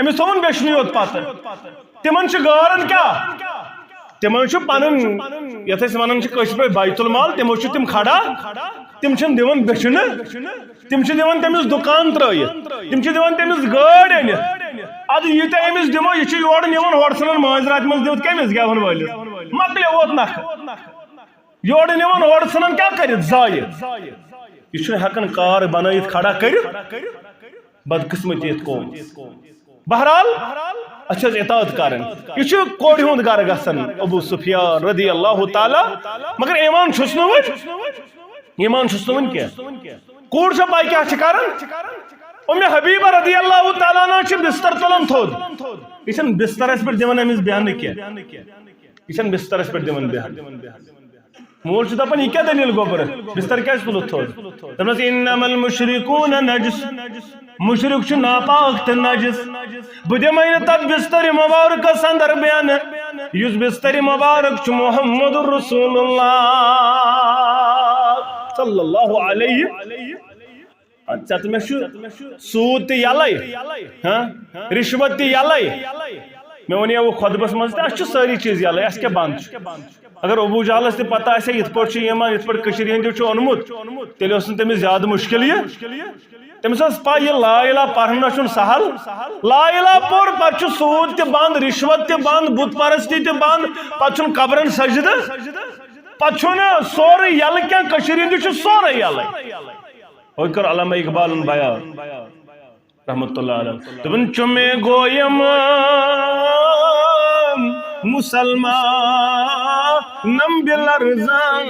أمِس تھوٚوُن بیچھنُے یوت پَتہٕ۔ تِمَن چھُ گارَن کیٛاہ؟ تِمَن چھُ پَنُن، یَتھ أسۍ وَنان چھِ کٲشِر پٲٹھۍ بیت المال، تِمو چھُ تِم کھڑا، تِم چھِنہٕ دِوان بیچھُنہٕ، تِم چھِ دِوان تٔمِس دُکان ترٛٲیِتھ، تِم چھِ دِوان تٔمِس گٲڑۍ أنِتھ۔ اَدٕ ییٖتیٛاہ أمِس دِمو، یہِ چھُ یورٕ نِوان، ہورٕ ژھٕنان مٲنٛزِ راتہِ منٛز دِتھ کٔمِس؟ گٮ۪وَن وٲلِس۔ مۄکلیو ووت نَکھٕ۔ یورٕ نِوان، اورٕ ژھٕنان، کیٛاہ کٔرِتھ؟ ضایع۔ یہِ چھُنہٕ ہٮ۪کان کار بنٲیِتھ، کھڑا کٔرِتھ۔ بدقسمتی یَتھ قومَس۔ بہرحال، اَسہِ چھِ حظ اطاعت کرٕنۍ۔ یہِ چھُ کورِ ہُنٛد گرٕ گژھان، ابو سفیان رضی اللہ تعالیٰ۔ مگر ایمان چھُس نہٕ وُنہِ، ایمان چھُس نہٕ وُنہِ کینٛہہ۔ کوٗر چھےٚ پَے کیٛاہ چھِ کران؟ اُمہِ حبیبہ رضی اللہ تعالیٰ عنہا چھِ بستر تُلان تھوٚد۔ یہِ چھَنہٕ بسترَس پٮ۪ٹھ دِوان أمِس بیٚہنہٕ کینٛہہ۔ یہِ چھَنہٕ بسترَس پٮ۪ٹھ دِوان بیٚہنہٕ۔ مول چھُ دَپان، یہِ کیٛاہ دٔلیٖل گوٚبُر؟ بستر کیٛازِ تُلُتھ تھوٚد؟ دوٚپنَس، "انما المشرکون نجس۔" مُشرِک چھُ ناپاک تہٕ نجس۔ بہٕ دِمَے نہٕ تَتھ بسترِ مبارکَس اندر بیٚہنہٕ، یُس بسترِ مبارک چھُ محمد رسول اللہ صلی اللہ علیہ۔ ژےٚ تہٕ مےٚ چھُ سوٗد تہِ یَلَے، ہاں؟ رِشوت تہِ یَلَے۔ مےٚ وَنیو خۄطبَس منٛز تہِ، اَسہِ چھُ سٲری چیٖز یَلَے، اَسہِ کیٛاہ بنٛد چھُ؟ اگر ابوٗ جہلَس تہِ پَتہ آسہِ ہا یِتھ پٲٹھۍ چھُ یِوان، یِتھ پٲٹھۍ کٔشیٖرِ ہِنٛدیو چھُ اوٚنمُت، تیٚلہِ اوس نہٕ تٔمِس زیادٕ مُشکِل یہِ۔ تٔمِس ٲس پَے، یہِ لا الہ پَرُن نہ چھُنہٕ سَہَل۔ لا الہ پوٚر، پَتہٕ چھُ سوٗد تہِ بنٛد، رِشوت تہِ بنٛد، بُت پَرستی تہِ بنٛد، پَتہٕ چھُنہٕ قبرَن سجدٕ، پَتہٕ چھُنہٕ سورُے یَلہٕ کینٛہہ، کٔشیٖرِ ہِنٛدِ چھُ سورُے یَلَے۔ وۄنۍ کٔر علامہ اقبالن بیان رحمت اللہ علیہ۔ دوٚپُن، "چُمے گویم مسلمانم بلرزان۔"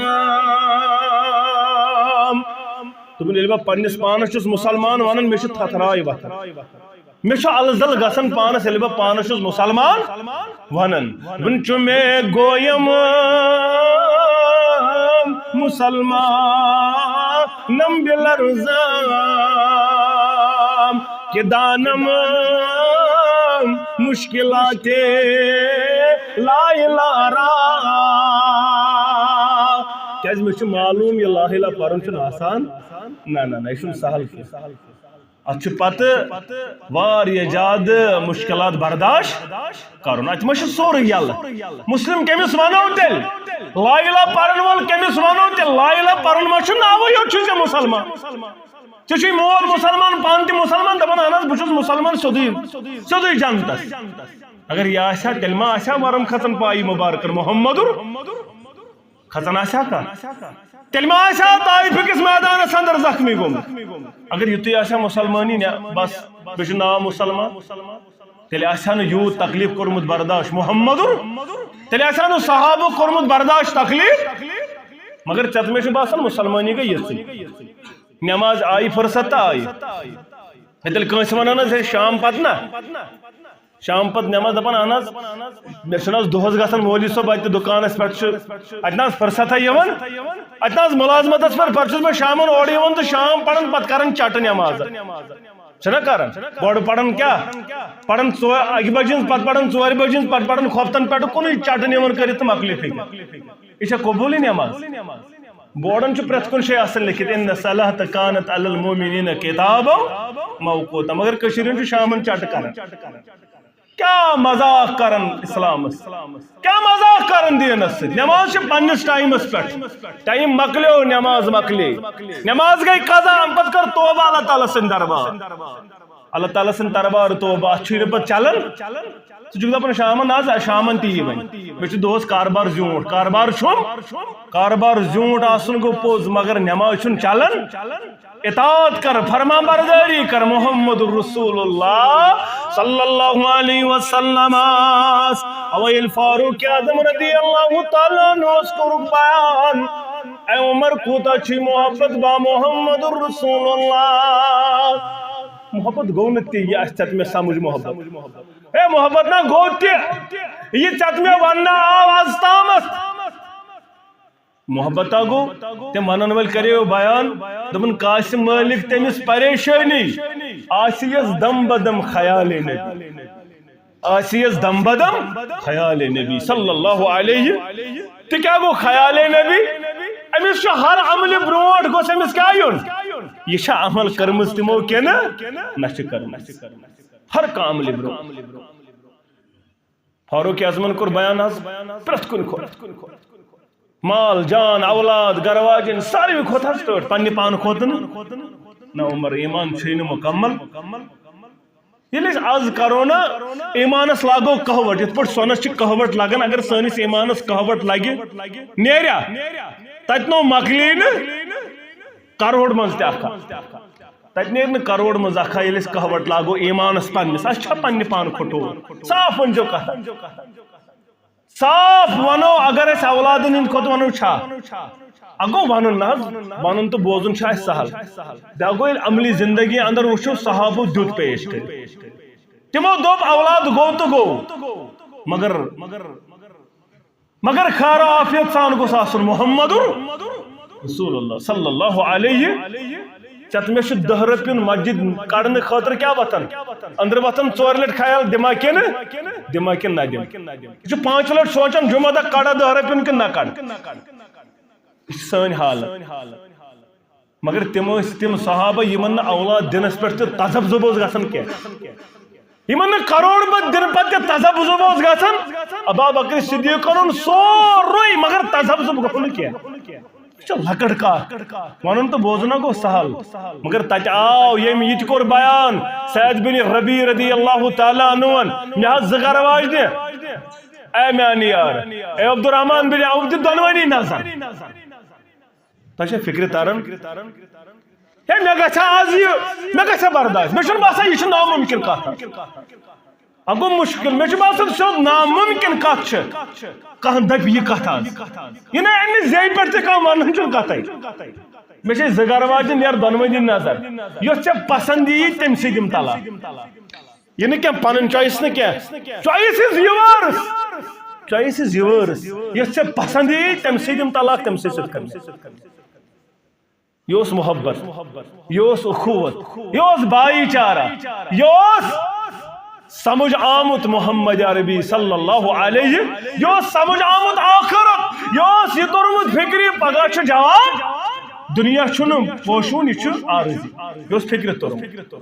دوٚپُن، ییٚلہِ بہٕ پننِس پانس چھُس مُسلمان ونان، مےٚ چھِ تھتھراے وتھان۔ مےٚ چھُ الزل گژھان پانس، ییٚلہِ بہٕ پانس چھُس مُسلمان ونان۔ دوٚپُن، چُھ مےٚ گویم مُسلمانم بِلرزان کہ دانم مشکلات لا الہ را۔ کیازِ مےٚ چھُ معلوم، یہِ لا الہ پرُن چھُنہٕ آسان۔ نہ، نہ، نہ، یہِ چھُنہٕ سہل کینٛہہ۔ اتھ چھُ پتہٕ واریاہ زیادٕ مشکلات برداشت کرُن۔ اتہِ ما چھُ سورُے یلہٕ؟ مسلم کٔمِس ونو تیٚلہِ؟ لا الہ پرن وول کٔمِس ونو تیٚلہِ؟ لا الہ پرُن ما چھُ ناوٕے یوت چھُ ژےٚ مُسلمان؟ ژےٚ چھُے مول مُسلمان، پانہٕ تہِ مُسلمان، دپان، اہن حظ، بہٕ چھُس مُسلمان، سیوٚدُے، سیوٚدُے جنتس۔ اگر یہِ آسہِ ہا، تیٚلہِ ما آسہِ ہا ورم کھژان پایی مبارکن محمدُر؟ کھژان آسہِ ہا کانٛہہ؟ تیٚلہِ ما آسہِ ہا طائف کِس میدانس اندر زخمی گوٚمُت؟ اگر یُتُے آسہِ ہا مُسلمٲنی، نہ، بس، مےٚ چھُ ناو مُسلمان، تیٚلہِ آسہِ ہا نہٕ یوٗت تکلیف کوٚرمُت برداشت محمدُر، تیٚلہِ آسہِ ہا نہٕ صحابہٕ کوٚرمُت برداشت تکلیف۔ مگر ژےٚ تہٕ مےٚ چھُ باسان، مُسلمٲنی گٔے یِژٕے۔ نٮ۪ماز آیہِ فرصت تہٕ آیہِ۔ ہے، تیٚلہِ کٲنٛسہِ وَنان حظ، ہے، شام پتہٕ نہ، شام پتہٕ نٮ۪ماز دَپان، اَہَن حظ، مےٚ چھُنہٕ حظ دۄہَس گژھان مولوی صٲب اَتہِ دُکانَس پٮ۪ٹھ چھُ، اَتہِ نہ حظ فرصتھا یِوان، اَتہِ نہ حظ مُلازمَتَس پٮ۪ٹھ، پَتہٕ چھُس بہٕ شامَن اورٕ یِوان تہٕ شام پَران، پَتہٕ کَران چَٹہٕ نٮ۪ماز۔ چھِنہ کَران؟ گۄڈٕ پَران کیٛاہ؟ پَران ژور، اَکہِ بَجہِ ہٕنٛز، پَتہٕ پَران ژورِ بَجہِ ہٕنٛز، پَتہٕ پَران خۄفتَن پٮ۪ٹھ کُنُے چَٹہٕ نِوان کٔرِتھ تہٕ مۄکلے فِکرِ۔ یہِ چھا قبوٗلٕے نٮ۪ماز؟ بورڈن چھُ پرٛٮ۪تھ کُنہِ جایہِ آسان لیکھِتھ، "ان الصلاۃ کانت علی المؤمنین کتابا موقوتا"، مگر کٔشیٖرِ ہُنٛد چھُ شامن چٹہٕ کران۔ کیٛاہ مذاق کران اسلامس، کیٛاہ مذاق کران دیٖنس سۭتۍ؟ نٮ۪ماز چھِ پننِس ٹایمس پٮ۪ٹھ، ٹایم مۄکلیو، نٮ۪ماز مۄکلے، نٮ۪ماز گٔے قضا، امہِ پتہٕ کر توبہ اللہ تعالیٰ سٕنٛدِ دربار۔ اللہ تعالیٰ سٕنٛدِ دربار توبہ، اتھ چھُے نہٕ پتہٕ چلان۔ ژٕ چھُکھ دَپان شامَن نہ حظ، شامَن تہِ یی وۄنۍ۔ مےٚ چھُ دۄہَس کاربار زیوٗٹھ، کاربار چھُم، کاربار زیوٗٹھ آسُن گوٚو پوٚز، مگر نٮ۪ماز چھُنہٕ چلان۔ اطاعت کر، فرما بردٲری کر، محمد رسول اللہ صلی اللہ علیہ وسلم۔ اوے ییٚلہِ فاروق اعظم رضی اللہ تعالیٰ عنہ اوس کوٚرُکھ بیان، اے عمر کوٗتاہ چھُے محبت با محمد رسول اللہ۔ محبت گوٚو نہٕ تہِ، یہِ آسہِ ژےٚ تہٕ مےٚ سمجھ محبت۔ ہے محبت نا گوٚو تہِ، یہِ ژےٚ تہٕ مےٚ وننہٕ آو از تامتھ۔ محبت ہا گوٚو، تٔمۍ ونن وٲلۍ کریو بیان، دوٚپُن، قاسم مٲلک تٔمِس پریشٲنی، آسہِ یس دم بدم خیال نبی۔ آسہِ یس دم بدم خیال نبی صلی اللہ علیہ۔ تہِ کیٛاہ گوٚو خیال نبی؟ أمِس چھُ ہر عملہِ برونٛٹھ گوٚژھ أمِس کیٛاہ یُن؟ یہِ چھا عمل کٔرمٕژ تِمو کِنہٕ نہ چھِ کٔرمٕژ؟ ہر کانٛہہ عملہِ برونٛٹھ۔ فاروق اعظمن کوٚر بیان حظ، پرٛٮ۪تھ کُنہِ کھۄتہٕ۔ مال، جان، اولاد، گرٕ واجٮ۪ن، ساروی کھۄتہٕ حظ ٹٲٹھ، پننہِ پانہٕ کھۄتہٕ نہٕ۔ نہ عمر، ایمان چھُے نہٕ مکمل۔ ییٚلہِ أسۍ از کرو نا ایمانس لاگو کہوٹ، یِتھ پٲٹھۍ سۄنس چھِ کہوٹ لگان، اگر سٲنِس ایمانس کہوٹ لگہِ، نیریا؟ تتہِ نو مۄکلی نہٕ کرور منٛز تہِ اکھا۔ تتہِ نیرِ نہٕ کرور منٛز اکھا، ییٚلہِ أسۍ کہوٹ لاگو ایمانس پننِس۔ اسہِ چھا پننہِ پانہٕ کھۄتہٕ ٹوٹھ؟ صاف ؤنۍ زیو کتھ۔ صاف ونو، اگر أسۍ اولادن ہٕنٛدِ کھۄتہٕ ونو چھا؟ اگو ونُن نہ حظ، ونُن تہٕ بوزُن چھُ اسہِ سہل۔ بیٚیہِ گوٚو ییٚلہِ عملی زندگی اندر وٕچھو، صحابو دیُت پیش کٔرِتھ۔ تِمو دوٚپ اولاد گوٚو تہٕ گوٚو، مگر، مگر خیر عافیت سان گوٚژھ آسُن محمد رسول اللہ صلی اللہ علیہ۔ ژےٚ تہٕ مےٚ چھُ دَہ رۄپیُن مسجد کڑنہٕ خٲطرٕ کیٛاہ وۄتھان؟ أنٛدرٕ وۄتھان ژورِ لٹہِ خیال، دِما کِنہٕ دِما کِنہٕ نہ دِم؟ یہِ چھُ پانٛژِ لٹہِ سونٛچان، جمعہ دۄہ کڑا دَہ رۄپیُن کِنہٕ نہ کڑٕ؟ یہِ چھِ سٲنۍ حالت۔ مگر تِم ٲسۍ تِم صحابہ، یِمن نہٕ اولاد دِنس پٮ۪ٹھ تہِ تذبذب اوس گژھان کینٛہہ۔ یِمن نہٕ کرور بد دِنہٕ پتہٕ تہِ تذبذب اوس گژھان۔ ابا بکر صدیقن اوٚن سورُے، مگر تذبذب گوٚو نہٕ کینٛہہ۔ یہِ چھِ لۄکٕٹ کتھ۔ ونُن تہٕ بوزُن ہا گوٚو سہل، مگر تتہِ آو ییٚمۍ یہِ تہِ کوٚر بیان، سعد بن ربیع رضی اللہ تعالیٰ عنہن، مےٚ حظ زٕ گرٕ واجنہِ، اے میانہِ یار، اے عبدالرحمان بن عوف، دِ دۄنوٕنی نظر۔ تۄہہِ چھا فکرِ تران؟ ہے، مےٚ گژھِ ہا آز یہِ، مےٚ گژھِ ہا برداشت۔ مےٚ چھُنہٕ باسان، یہِ چھُ نامُمکِن کتھ۔ اَ گوٚو مُشکِل۔ مےٚ چھُ باسان، سیوٚد نامُمکِن کتھ چھِ۔ کانٛہہ دَپہِ یہِ کتھ آز۔ یہِ نہٕ اَمہِ زیٚیہِ پٮ۪ٹھ تہِ کانٛہہ وَنان چھُنہٕ کتھے۔ مےٚ چھے زٕ گرٕ واجٮ۪ن، یار دۄنوٕنی نظر، یۄس ژےٚ پسنٛد یی تٔمۍ سٕے دِم طلاق۔ یہِ نہٕ کینٛہہ، پنٕنۍ choice نہٕ کینٛہہ، choice is yours، choice is yours۔ یۄس ژےٚ پسنٛد یی تٔمۍ سٕے دِم طلاق، تٔمۍ سٕے سۭتۍ کر۔ یہِ اوس محبت، یہِ اوس اخوت، یہِ اوس بھائی چارہ، یہِ اوس سمجھ آمُت محمد عربی صلی اللہ علیہ، یہِ اوس سمجھ آمُت آخرت، یہِ اوس یہِ توٚرمُت فکرِ پگاہ چھُ جواب، دُنیا چھُنہٕ پوشوُن، یہِ چھُ عارضی، یہِ اوس فکرِ توٚرمُت۔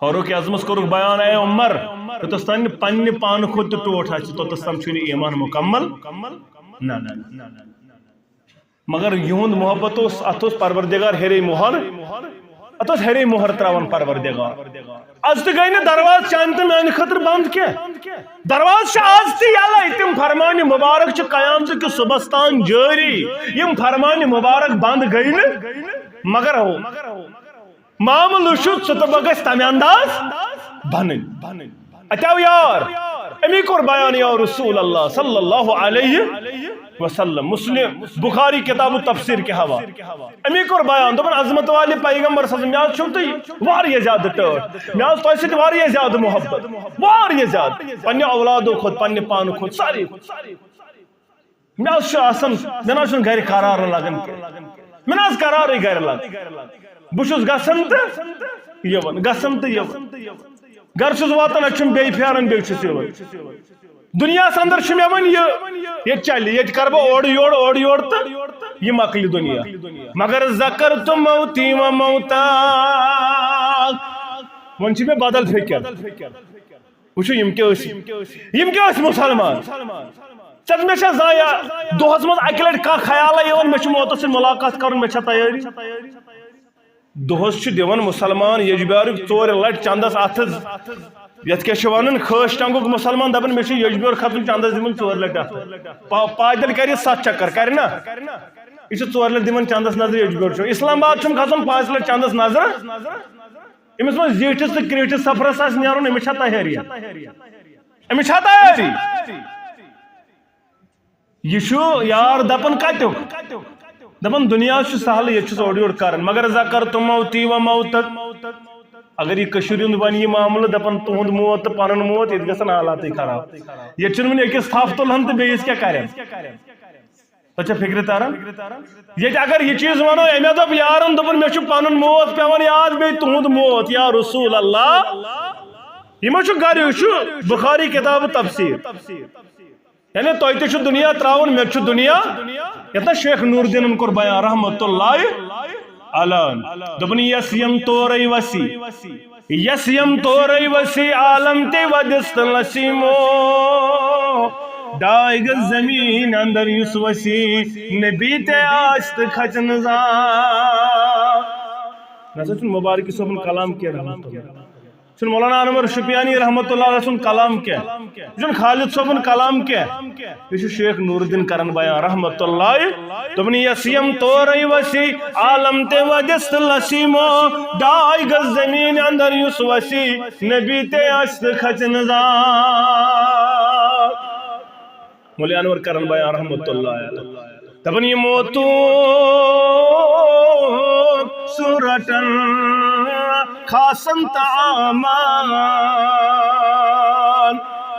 فاروق اعظمس کوٚرُکھ بیان، اے عمر، یوٚتس تام نہٕ پننہِ پانہٕ کھۄتہٕ تہِ ٹوٹھ آسہِ، توٚتس تام چھُنہٕ ایمان مکمل۔ نہ، نہ، نہ، نہ، نہ۔ مگر یِہُنٛد محبت اوس، اتھ اوس پروردگار ہیرے مۄہر، اتھ اوس ہیرے مۄہر تراوان پروردگار۔ از تہِ گٔے نہٕ دروازٕ چانہِ تہٕ میانہِ خٲطرٕ بند کینٛہہ۔ دروازٕ چھِ از تہِ یلے، تِم فرمانہِ مبارک چھِ قیامتہٕ کِس صبحس تام جٲری۔ یِم فرمانہِ مبارک بند گٔے نہٕ، مگر ہو، معاملہٕ چھُ، ژٕ تہٕ بہٕ گژھِ تَمہِ انداز بنٕنۍ۔ اَتہِ آو یار، أمی کوٚر بیان، یا رسول اللہ صلی اللہ علیہ وسلم، مسلم، بخاری کتاب التفسیر کے حوالے۔ أمی کوٚر بیان، دوٚپُن، عظمت والے پیغمبر صلی اللہ علیہ وسلم، مےٚ حظ چھُو تُہۍ واریاہ زیادٕ ٹٲٹھ، مےٚ حظ تۄہہِ سۭتۍ واریاہ زیادٕ محبت، واریاہ زیادٕ، پننہِ اولادو کھۄتہٕ، پننہِ پانہٕ کھۄتہٕ، ساروی کھۄتہٕ۔ مےٚ حظ چھُ آسان، مےٚ نہ حظ چھُنہٕ گرِ قرار لگان کینٛہہ۔ مےٚ نہ حظ قرارٕے گرِ لگان۔ بہٕ چھُس گژھان تہٕ یِوان، گژھان تہٕ یِوان۔ گرٕ چھُس واتان، اَتہِ چھُم بیٚیہِ پھیران، بیٚیہِ چھُس یِوان۔ دُنیاہَس اندر چھُ مےٚ وۄنۍ یہِ، ییٚتہِ چلہِ، ییٚتہِ کرٕ بہٕ اورٕ یورٕ، اورٕ یورٕ تہٕ یہِ مۄکلہِ دُنیا۔ مگر ذکرت موتی و موتک، وۄنۍ چھِ مےٚ بدل فکر۔ وٕچھِو، یِم کیٛاہ ٲسۍ، یِم کیٛاہ ٲسۍ مُسلمان؟ ژےٚ مےٚ چھا زانٛہہ یا دۄہَس منٛز اَکہِ لَٹہِ کانٛہہ خیالہ یِوان، مےٚ چھُ موتَس سۭتۍ مُلاقات کَرُن، مےٚ چھا تیٲری؟ دۄہَس چھُ دِوان مُسلمان ییٚجبیٛارُک ژورِ لَٹہِ چَندَس اَتھٕ۔ یَتھ کیٛاہ چھِ وَنان، خٲش ٹنٛگُک مُسلمان دَپان، مےٚ چھُ ییٚجبیٛور کھَسُن، چَندَس دِوان ژورِ لَٹہِ اَتھٕ۔ پا-، پایدَل کَرِ یہِ سَتھ چَکَر، کَرِ نا؟ یہِ چھُ ژورِ لَٹہِ دِوان چَندَس نظرِ، ییٚجبیٛور چھُ۔ اِسلام آباد چھُم کھَسُن پانٛژِ لَٹہِ چَندَس نظرِ۔ أمِس منٛز زیٖٹھِس تہٕ کرٛیٖٹھِس سفرس آسہِ نیرُن، أمِس چھا تیٲری؟ أمِس چھا تیٲری؟ یہِ چھُ یار دَپان کَتیُک؟ دَپان دُنیا چھُ سہلٕے، ییٚتہِ چھُس اورٕ یورٕ کران، مگر ذکرت موتی و موتک۔ اگر یہِ کٔشیٖرِ ہُنٛد وَنہِ یہِ معاملہٕ، دَپان تُہُنٛد موت تہٕ پَنُن موت، ییٚتہِ گژھن حالاتٕے خراب۔ ییٚتہِ چھُنہٕ وُنہِ أکِس تھپھ تُلہٕ ہن تہٕ بیٚیِس کیٛاہ کَرن؟ تۄہہِ چھا فِکرِ تران؟ ییٚتہِ اگر یہِ چیٖز وَنو، أمۍ ہا دوٚپ یارَن، دوٚپُن، "مےٚ چھُ پَنُن موت پٮ۪وان یاد، بیٚیہِ تُہُنٛد موت، یا رسول اللہ۔" یہِ ما چھُ گرِ، یہِ چھُ بُخاری کِتاب تفسیٖر۔ یعنی تۄہہِ تہِ چھُ دُنیا ترٛاوُن، مےٚ تہِ چھُ دُنیا۔ یَتھ نہ شیخ نور الدیٖنَن کوٚر بیان رحمتہ اللہ علیہ۔ دوٚپُن، یَس یِم تورَے وَسی۔ یَس یِم تورَے وَسی عالم تہِ وَدِس تہٕ لَسیٖمو۔ ڈاے گٔژھ زٔمیٖن اندر یُس وَسی، نبی تہِ آسہِ تہٕ کھژِ نہٕ زانٛہہ۔ نہ سا چھُنہٕ مُبارکی صٲبُن کلام کینٛہہ رحمتہ اللہ۔ چھُنہٕ مولانا انور شُپیانی رحمتہ اللہ علیہ سُنٛد کلام کینٛہہ۔ یہِ چھُنہٕ خالد صٲبُن کلام کینٛہہ۔ یہِ چھُ شیخ نور الدین کرن بیان رحمتہ اللہ۔ دوٚپُن، یَس یِم تورَے وَسی، عالم تہِ وَدِس تہٕ لَسیٖمو۔ ڈاے گٔژھ زٔمیٖن اندر یُس وَسی، نبی تہِ آسہِ تہٕ کھژِ نہٕ زانٛہہ۔ مولوی انور کرن بیان رحمتہ اللہ علیہ۔ دَپان، یہِ موتوٗک سُہ رَٹَن خاصن تہٕ عامن۔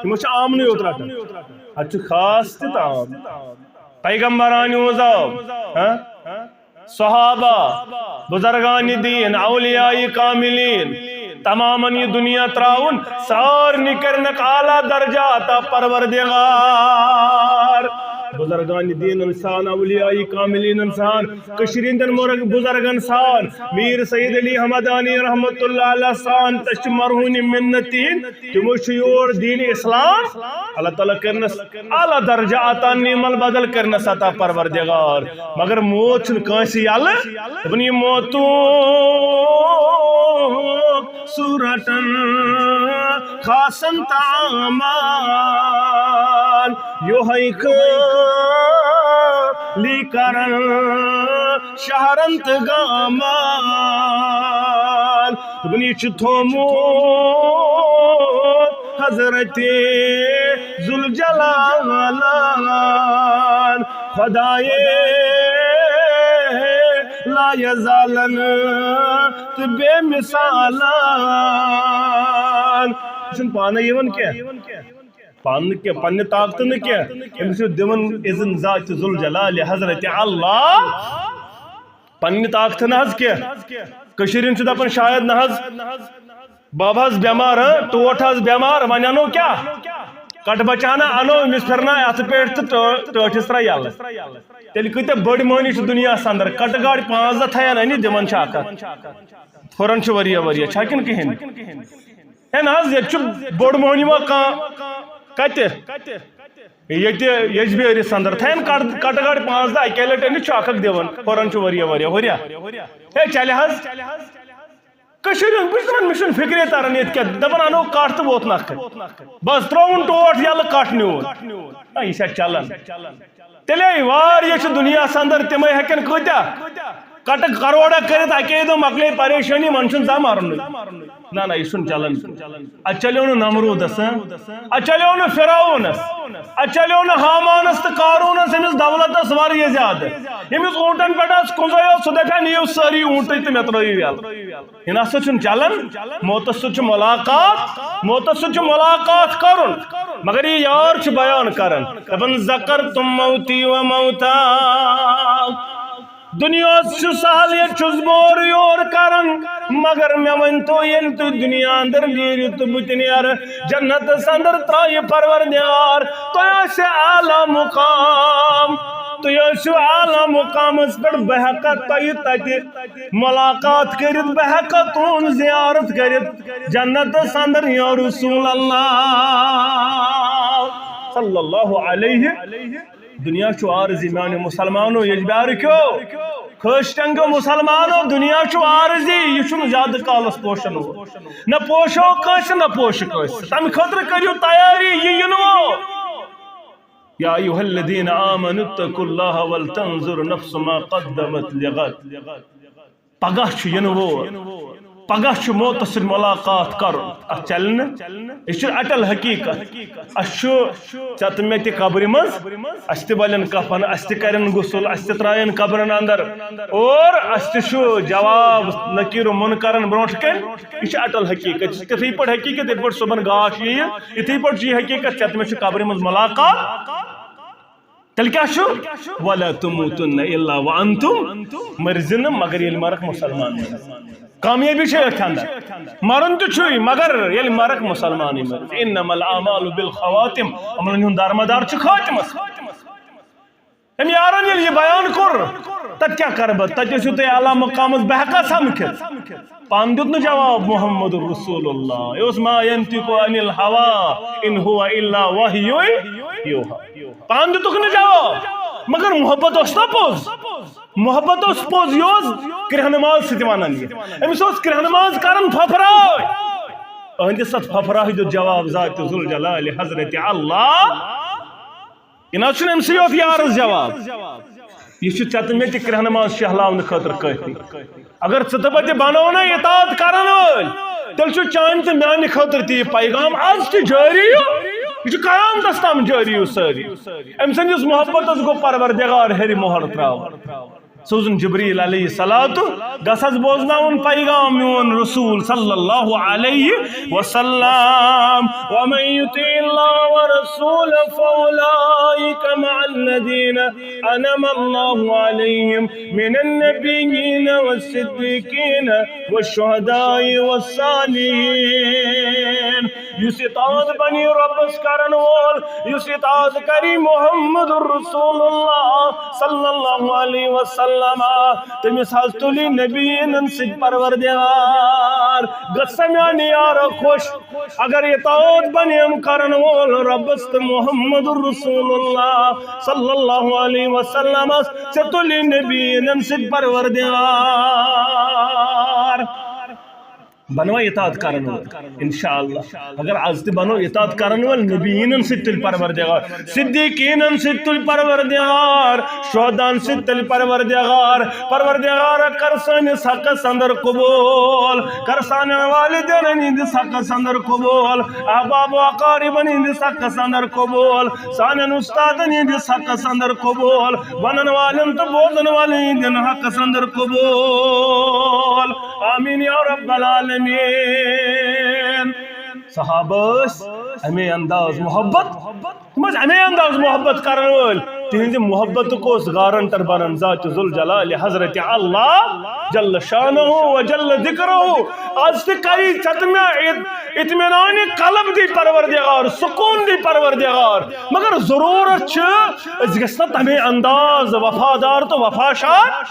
یِمو چھُ عامنٕے یوت رَٹان۔ اَتہِ چھُ خاص تہِ تہٕ عام۔ پیغمبرانہِ ہُنٛد آو، ہاں؟ صحابہ، بزرگان دین، اولیاء کاملین، تمامن یہِ دُنیا ترٛاوُن، سارنٕے کَرنَکھ اعلیٰ درجہ عطا پروردگار۔ بزرگان دین انسان، اولیاء کاملین انسان، کٔشیٖرِ ہٕنٛدٮ۪ن مرگ بزرگن سان، میر سید علی حمدانی رحمتہ اللہ علیہ سان، تہٕ چھِ مرہون منت تِہِنٛدۍ، تِمو چھُ یور دین اسلام، اللہ تعالیٰ کٔرنَس اعلیٰ درجہ عطا، نعم البدل کٔرنَس عطا پروردگار۔ مگر موت چھُنہٕ کٲنٛسہِ یَلہٕ۔ دوٚپُن، یہِ موتوٗک سُہ رَٹَن خاصن تہٕ عامن، یِہوٚے خٲلی کَرَن شہرن تہٕ گامن۔ دوٚپُن، یہِ چھُ تھوٚومُت حضرت ذوالجلالن خدایے لا یزالن تہٕ بے مثالن۔ یہِ چھُنہٕ پانَے یِوان کینٛہہ۔ پانہٕ نہٕ کینٛہہ، پننہِ طاقتہٕ نہٕ کینٛہہ۔ أمِس چھُ دِوان اذن ذات ذوالجلال حضرت اللہ۔ پننہِ طاقتہٕ نہٕ حظ کینٛہہ۔ کٔشیٖرِ ہُنٛد چھُ دَپان شاید نہ حظ، بَب حظ بٮ۪مار، ہہ، ٹوٹھ حظ بٮ۪مار، وۄنۍ اَنو کیٛاہ؟ کَٹہٕ بَچہٕ ہنا اَنو، أمِس پھِرنا اَتھٕ پٮ۪ٹھ تہٕ ٹٲ-، ٹٲٹھِس ترٛاو یَلہٕ۔ تیٚلہِ کۭتیٛاہ بٔڑۍ مٔہنی چھِ دُنیاہَس اَندَر؟ کَٹہٕ گاڑِ پانٛژھ دَہ تھایَن أنِتھ، دِوان چھِ اَکھ اَکھ۔ ہُران چھُ واریاہ واریاہ، چھا کِنہٕ کِہیٖنۍ؟ ہے نہ حظ، ییٚتہِ چھُ بوٚڑ مٔہنِو کانٛہہ۔ کَتہِ؟ ییٚتہِ یجبیٲرِس اَندَر تھایَن کَٹ-، کَٹہٕ گاڑِ پانٛژھ دَہ اَکے لَٹہِ أنِتھ، چھُ اَکھ اَکھ دِوان، ہُران چھُ واریاہ واریاہ، ہُریا۔ ہے چَلہِ حظ۔ کٔشیٖرِ ہُنٛد، بہٕ چھُس دَپان، مےٚ چھُنہٕ فِکرے تَران ییٚتہِ کیٛاہ، دَپان اَنو کَٹھ تہٕ ووت نَکھٕ۔ بَس ترٛووُن ٹوٹھ یَلہٕ، کَٹھ نیوٗن۔ نہ، یہِ چھا چَلان؟ تیٚلے واریاہ چھِ دُنیاہَس اَندَر، تِمَے ہٮ۪کَن کۭتیٛاہ؟ کَٹہٕ کَروڑا کٔرِتھ اَکے دۄہ مۄکلے پریشٲنی، وۄنۍ چھُنہٕ زانٛہہ مَرُن۔ نہ، نہ، یہِ چھُنہٕ چَلان۔ اَتہِ چَلیو نہٕ نمروٗدَس، ہہ؟ اَتہِ چلیو نہٕ فرعونَس، اَتہِ چلیو نہٕ ہامانَس تہٕ قارونَس، أمِس دولتَس واریاہ زیادٕ۔ ییٚمِس اوٗنٹَن پٮ۪ٹھ آسہٕ کُنزَے یوت، سُہ دَپہِ ہا، نِیِو سٲری اوٗنٹٕے تہٕ مےٚ ترٛٲیِو یَلہٕ۔ یہِ نہ سا چھُنہٕ چَلان۔ موتَس سۭتۍ چھُ مُلاقات، موتَس سۭتۍ چھُ مُلاقات کَرُن۔ مگر یہِ یار چھُ بیان کَران، دَپان، "ذکرتم موتی و موتا۔" دُنیاہَس چھُ سہل، ییٚتہِ چھُس بہٕ اورٕ یور کَران، مگر مےٚ ؤنۍ تو، ییٚلہِ تُہۍ دُنیا اَندَر نیٖرِو تہٕ بہٕ تہِ نیرٕ جنتَس اَندَر، ترٛایہِ پروردگار تۄہہِ آسہِ اعلیٰ مقام، تُہۍ ٲسِو اعلیٰ مقامَس پٮ۪ٹھ، بہٕ ہٮ۪کہٕ تۄہہِ تَتہِ مُلاقات کٔرِتھ، بہٕ ہٮ۪کہٕ تُہُنٛد زیارت کٔرِتھ جنتَس اَندَر، یا رسول اللہ صلی اللہ علیہ۔ دُنیا چھُ عارضی میانیو مُسلمانو، یجبیارٕ کیو، خٲشٹنگو مُسلمانو، دُنیا چھُ عارضی، یہِ چھُنہٕ زیادٕ کالَس پوشَن وول۔ نہ پوشو کٲنٛسہِ، نہ پوشہِ کٲنٛسہِ۔ تَمہِ خٲطرٕ کٔرِو تیٲری، یہِ یِنہٕ وول۔ یا ایھا الذین آمنوا اتقوا اللہ ولتنظر نفس ما قدمت لغد۔ پگاہ چھُ یِنہٕ وول، پگاہ چھُ موتَس سۭتۍ مُلاقات کَرُن۔ اَتھ چَلہِ نہٕ۔ یہِ چھُ اَٹَل حقیٖقت۔ اَسہِ چھُ ژےٚ تہٕ مےٚ تہِ قبرِ منٛز، اَسہِ تہِ وَلن کَفَن، اَسہِ تہِ کَرن غسل، اَسہِ تہِ ترٛاون قبرن اَندَر، اور اَسہِ تہِ چھُ جواب نکیر و منکرن برونٛٹھ کَنہِ۔ یہِ چھُ اَٹَل حقیٖقت، یہِ چھُ تِتھٕے پٲٹھۍ حقیٖقت، یِتھ پٲٹھۍ صُبحن گاش یِیہِ، یِتھٕے پٲٹھۍ چھُ یہِ حقیٖقت، ژےٚ تہٕ مےٚ چھُ قبرِ منٛز مُلاقات۔ تیٚلہِ کیٛاہ چھُ؟ وَلَا تَمُوتُنَّ إِلَّا وَأَنْتُمْ، مٔرزِ نہٕ مگر ییٚلہِ مَرَکھ مُسلمان۔ کامیٲبی چھےٚ أتھۍ اَندَر۔ مَرُن تہِ چھُے، مگر ییٚلہِ مَرَکھ مُسلمانٕے مٔرِتھ۔ إِنَّمَا الْأَعْمَالُ بِالْخَوَاتِمِ، عملن ہُنٛد دارمدار چھُ خٲتمَس۔ أمۍ یارَن ییٚلہِ یہِ بیان کوٚر، تَتہِ کیٛاہ کَرٕ بہٕ؟ تَتہِ ٲسِو تُہۍ اعلیٰ مقامَس، بہٕ ہٮ۪کا سَمکھِتھ؟ پانہٕ دیُت نہٕ جواب محمد رسول اللہ۔ یہِ اوس ما ينطق عن الهوى إن هو إلا وحي يوحى۔ پانہٕ دیُتُکھ نہٕ جواب، مگر محبت اوس نا پوٚز۔ محبت اوس پوٚز، یہِ اوس کرٛہنہٕ ماز سۭتۍ وَنان یہِ۔ أمِس اوس کرٛہنہٕ ماز کَران پھۄپھراے۔ أہنٛدِس اَتھ پھۄپھراے دیُت جواب ذات ذوالجلال حضرت اللہ۔ یہِ نہ حظ چھُنہٕ أمۍ سٕے یوت یارس جواب، یہِ چھُ ژےٚ تہٕ مےٚ تہِ کرٛہنہٕ ماز شہلاونہٕ خٲطرٕ کٲفی۔ اگر ژٕ تہٕ بہٕ تہِ بنو نا اطاعت کرن وٲلۍ، تیٚلہِ چھُ چانہِ تہٕ میانہِ خٲطرٕ تہِ یہِ پیغام از تہِ جٲری۔ یہِ چھُ قیامتس تام جٲری، یہِ سٲری۔ أمۍ سٕنٛدِس محبتس گوٚو پروردگار ہیٚرِ مۄہر تراوُن۔ سوٗزُن جبریل علیہ الصلوۃ، گژھ حظ بوزناوُن پیغام میون رسول صلی اللہ علیہ وسلم۔ ومن يطع الله ورسوله فأولئك مع الذين أنعم الله عليهم من النبيين والصديقين والشهداء والصالحين۔ یُس اطاعت بنی رۄبس کرن وول، یُس اطاعت کری محمد رسول اللہ صلی اللہ علیہ وسلم، تٔمِس حظ تُلی نبیٖنن سۭتۍ پروردگار۔ گژھ سا میانہِ یارٕ خۄش، اگر اطاعت بنیم کرن وول رۄبس تہٕ محمد رسول اللہ صلی اللہ علیہ وسلمس، ژےٚ تُلی نبیٖنن سۭتۍ پروردگار۔ بنوا اطاعت کرن وول۔ انشاءاللہ اگر از تہِ بنو اطاعت کرن وول، نبیینن سۭتۍ تُلہِ پروردگار، صدیقینن سۭتۍ تُلہِ پروردگار، شہدان سۭتۍ تُلہِ پروردگار۔ پروردگار کر سٲنِس حقس اندر قبول، کر سانٮ۪ن والدینن ہٕنٛدِس حقس اندر قبول، احباب و اقاربن ہٕنٛدِس حقس اندر قبول، سانٮ۪ن استادن ہٕنٛدِس حقس اندر قبول، ونن والٮ۪ن تہٕ بوزن والٮ۪ن ہٕنٛدٮ۪ن حقس اندر قبول۔ آمین یا رب العالمین۔ صحابہ ٲسۍ اَمے انداز محبت، تِم ٲسۍ اَمے انداز محبت کرن وٲلۍ۔ تِہنٛزِ محبتُک اوس گارنٹر بنان ذات ذوالجلال حضرت اللہ جل شانہ و جل ذکرہ۔ از تہِ کری ژےٚ تہٕ مےٚ ات-، اطمینان قلب دی پروردگار، سکون دی پروردگار، مگر ضرورت چھِ أسۍ گژھِ نا تَمے انداز وفادار تہٕ وفا شاد۔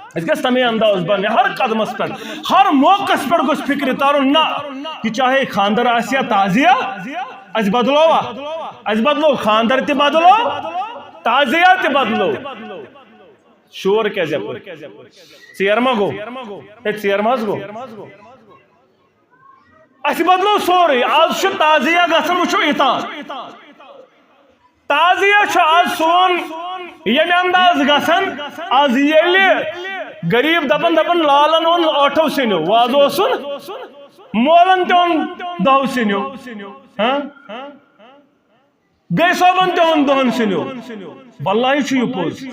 أسۍ گژھِ تَمے انداز بننہِ ہر قدمس پٮ۪ٹھ، ہر موقعس پٮ۪ٹھ گوٚژھ فکرِ ترُن، نہ، یہِ چاہے خاندر آسہِ یا تعزیہ، اَسہِ بدلووا؟ اَسہِ بدلو خاندر تہِ بدلو، تعزیہ تہِ بدلو۔ شور کیٛازِ یپٲرۍ؟ ژیر ما گوٚو؟ ہے، ژیر ما حظ گوٚو؟ اَسہِ بدلو سورُے۔ آز چھُ تعزیہ گژھان، وٕچھو اطاعت۔ تعزیہ چھُ آز سون ییٚمہِ انداز گژھان، آز ییٚلہِ غریب دپان، دپان، لالن اوٚن ٲٹھو سِنیو، وازٕ اوسُن، مولن تہِ اوٚن دہو سِنیو، ہاں؟ بیٚیہِ صٲبن تہِ اوٚن دہن سِنیو۔ واللہ چھُ یہِ پوٚز،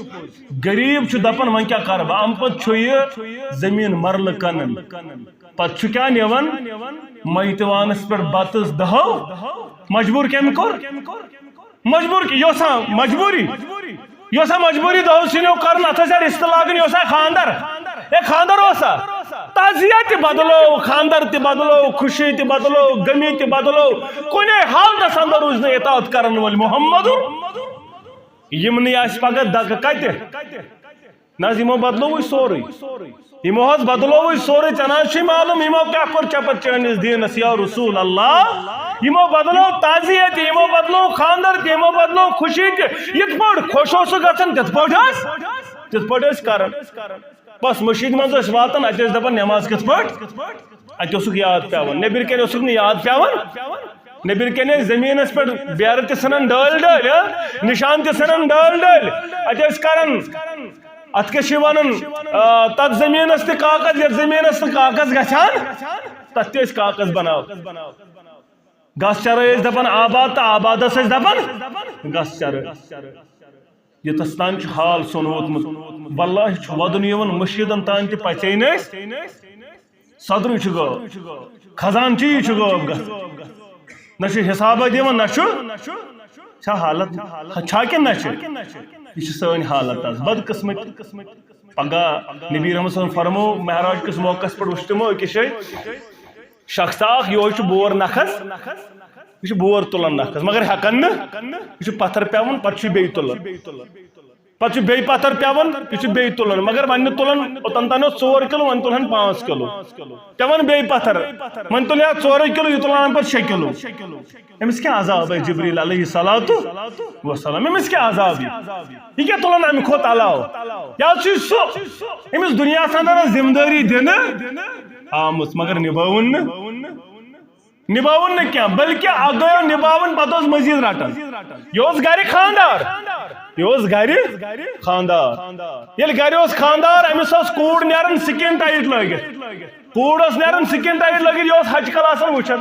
غریب چھُ دپان، وۄنۍ کیٛاہ کرٕ بہٕ؟ اَمہِ پتہٕ چھُ یہِ زٔمیٖن مرلہٕ کٕنان۔ پتہٕ چھُ کیٛاہ نِوان؟ میتوانس پٮ۪ٹھ بتہٕ دہو۔ مجبوٗر کٔمۍ کوٚر؟ مجبوٗر، یہِ اوسا مجبوٗری؟ یہِ اوسا مجبوٗری دہو سِنیو کرُن؟ اتھ ٲسا رِستہٕ لاگٕنۍ، یہِ اوسا خاندر؟ ہے، خاندر اوسا؟ تعزیہ تہِ بدلو، خاندر تہِ بدلو، خوشی تہِ بدلو، غمی تہِ بدلو، کُنے حالتس اندر روٗز نہٕ اطاعت کرن وٲلۍ محمد۔ یِمنٕے آسہِ پگاہ دکہٕ کتہِ؟ نہ حظ، یِمو بدلووٕے سورُے۔ یِمو حظ بدلووٕے سورُے۔ ژےٚ نہ حظ چھُے معلوم، یِمو کیٛاہ کوٚر ژےٚ پتہٕ چٲنِس دیٖنس، یا رسول اللہ؟ یِمو بدلوو تعزیت، یِمو بدلوو خاندر تہِ، یِمو بدلوو خوشی تہِ۔ یِتھ پٲٹھۍ خۄش اوسُکھ گژھان، تِتھ پٲٹھۍ ٲسۍ، تِتھ پٲٹھۍ ٲسۍ کران۔ بس مٔشیٖد منٛز ٲسۍ واتان، اَتہِ ٲسۍ دَپان، نٮ۪ماز کِتھ پٲٹھۍ؟ اَتہِ اوسُکھ یاد پٮ۪وان، نیٚبرۍ کَنۍ اوسُکھ نہٕ یاد پٮ۪وان۔ نیٚبرۍ کَنۍ ٲسۍ زٔمیٖنَس پٮ۪ٹھ بیرٕ تہِ ژھٕنان ڈٲلۍ ڈٲلۍ، ہہ؟ نِشان تہِ ژھٕنان ڈٲلۍ ڈٲلۍ۔ اَتہِ ٲسۍ کَران، اَتھ کیٛاہ چھِ وَنان، آ، تَتھ زٔمیٖنَس تہِ کاغذ، یَتھ زٔمیٖنَس نہٕ کاغذ گژھِ ہن، تَتھ تہِ ٲسۍ کاغذ بَناوان۔ گاسہٕ چرٲے ٲسۍ دَپان آباد تہٕ آبادَس ٲسۍ دَپان گاسہٕ چرٲے۔ یوٚتَس تام چھُ حال سون ووتمُت۔ واللہ چھُ وَدُن یِوان مٔشیٖدَن تام تہِ پَژے نہٕ أسۍ۔ صدرٕے چھُ غٲب۔ خزانچی چھُ غٲب گژھان۔ نہ چھُ حسابہ دِوان، نہ چھُ۔ چھا حالت؟ چھا کِنہٕ نہ چھِ؟ یہِ چھِ سٲنۍ حالت آز۔ بدقٕسمتی۔ پگاہ نبی رحمت صلی اللہ علیہ وسلم فرمو، معراج کِس موقعس پٮ۪ٹھ وٕچھ تِمو أکِس جایہِ۔ شخص اکھ، یہوے چھُ بور نکھس، یہِ چھُ بور تُلان نکھس، مگر ہٮ۪کان نہٕ، یہِ چھُ پتھر پٮ۪وان، پتہٕ چھُ یہِ بیٚیہِ تُلان۔ پتہٕ چھُ بیٚیہِ پتھر پٮ۪وان، یہِ چھُ بیٚیہِ تُلان، مگر وۄنۍ نہٕ تُلان، اوٚتام تانۍ اوس ژور کِلوٗ، وۄنۍ تُلہن پانٛژھ کِلوٗ۔ پٮ۪وان بیٚیہِ پتھر، وۄنۍ تُلہِ ہا ژورے کِلوٗ، یہِ تُلان پتہٕ شےٚ کِلوٗ۔ أمِس کیٛاہ عذاب آسہِ جبریٖل علیہ الصلوۃ والسلام؟ أمِس کیٛاہ عذاب یہِ؟ یہِ کیٛاہ تُلان اَمہِ کھۄتہٕ علاوٕ؟ یہِ حظ چھُ سُہ، أمِس دُنیاہَس اندر ٲس ذمہٕ دٲری دِنہٕ آمٕژ، مگر نِبٲوٕن نہٕ۔ نِباوُن نہٕ کینٛہہ، بلکہِ اَکھ گٔیو نِباوُن، پَتہٕ اوس مٔزیٖد رَٹان۔ یہِ اوس گَرِ خانٛدار، یہِ اوس گَرِ خانٛدار۔ ییٚلہِ گَرِ اوس خانٛدار، أمِس ٲس کوٗر نیران سِکِن ٹایِٹ لٲگِتھ۔ کوٗر ٲس نیران سِکِن ٹایِٹ لٲگِتھ، یہِ اوس ہَچہِ کَل آسان وٕچھان۔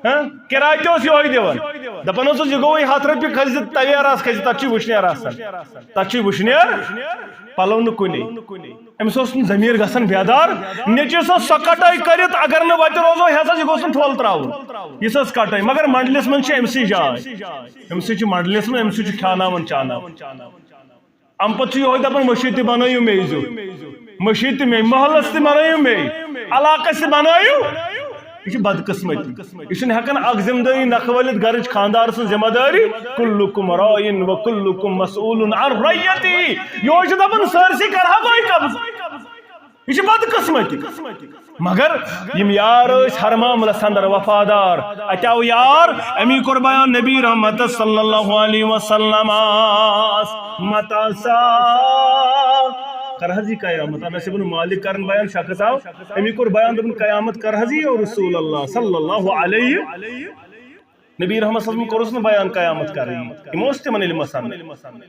ہاں؟ کِراے تہِ اوس یِہوٚے دِوان۔ دَپان اوسُس، یہِ گوٚوُے ہَتھ رۄپیہِ، کھٔسۍ زِ تَویرَس کھٔسۍ زِ، تَتھ چھُے وٕشنیر آسان۔ تَتھ چھُے وٕشنیر۔ پَلو نہٕ کُنے۔ أمِس اوس نہٕ ضمیٖر گژھان بیدار، نیٚچوِس ٲس سۄ کَٹٲے کٔرِتھ، اگر نہٕ وَتہِ روزو، ہیٚس حظ، یہِ گوٚژھ نہٕ ٹھوٚل ترٛاوُن۔ یہِ ٲس کَٹٲے، مگر منڈلِس منٛز چھِ أمسٕے جاے، أمسٕے چھِ منڈلِس منٛز، أمسٕے چھُ کھیٛاناوان چاناوان۔ اَمہِ پَتہٕ چھُ یِہوٚے دَپان، مٔشیٖد تہِ بَنٲیِو مے زیُن، مٔشیٖد تہِ مے، محلَس تہِ بَنٲیِو مے، علاقَس تہِ بَنٲیِو۔ یہِ چھِ بدقٕسمتی۔ یہِ چھُنہٕ ہٮ۪کان اکھ ذمہٕ دٲری نکھٕ وٲلِتھ گرٕچ خانٛدار سٕنٛز ذمہٕ دٲری، "کلکم راعٍ و کلکم مسئول عن رعیتہ"۔ یہِ اوس چھُ دپان، سٲرسٕے کرٕ ہا بٕے قبضہٕ۔ یہِ چھِ بدقٕسمتی۔ مگر یِم یار ٲسۍ ہر معاملس اندر وفادار۔ اتہِ آو یار، امی کوٚر بیان نبی رحمت صلی اللہ علیہ وسلمس، متاسا کر حظ یہِ قیامت؟ انس ابن مالک کرن بیان، شخص آو، أمی کوٚر بیان، دوٚپُن، قیامت کر حظ یی، یا رسول اللہ صلی اللہ علیہ؟ نبی رحمت صلی اللہ علیہ وسلم کوٚرُس نہٕ بیان قیامت کر یی۔ یِم اوس تِمن علمس اندر۔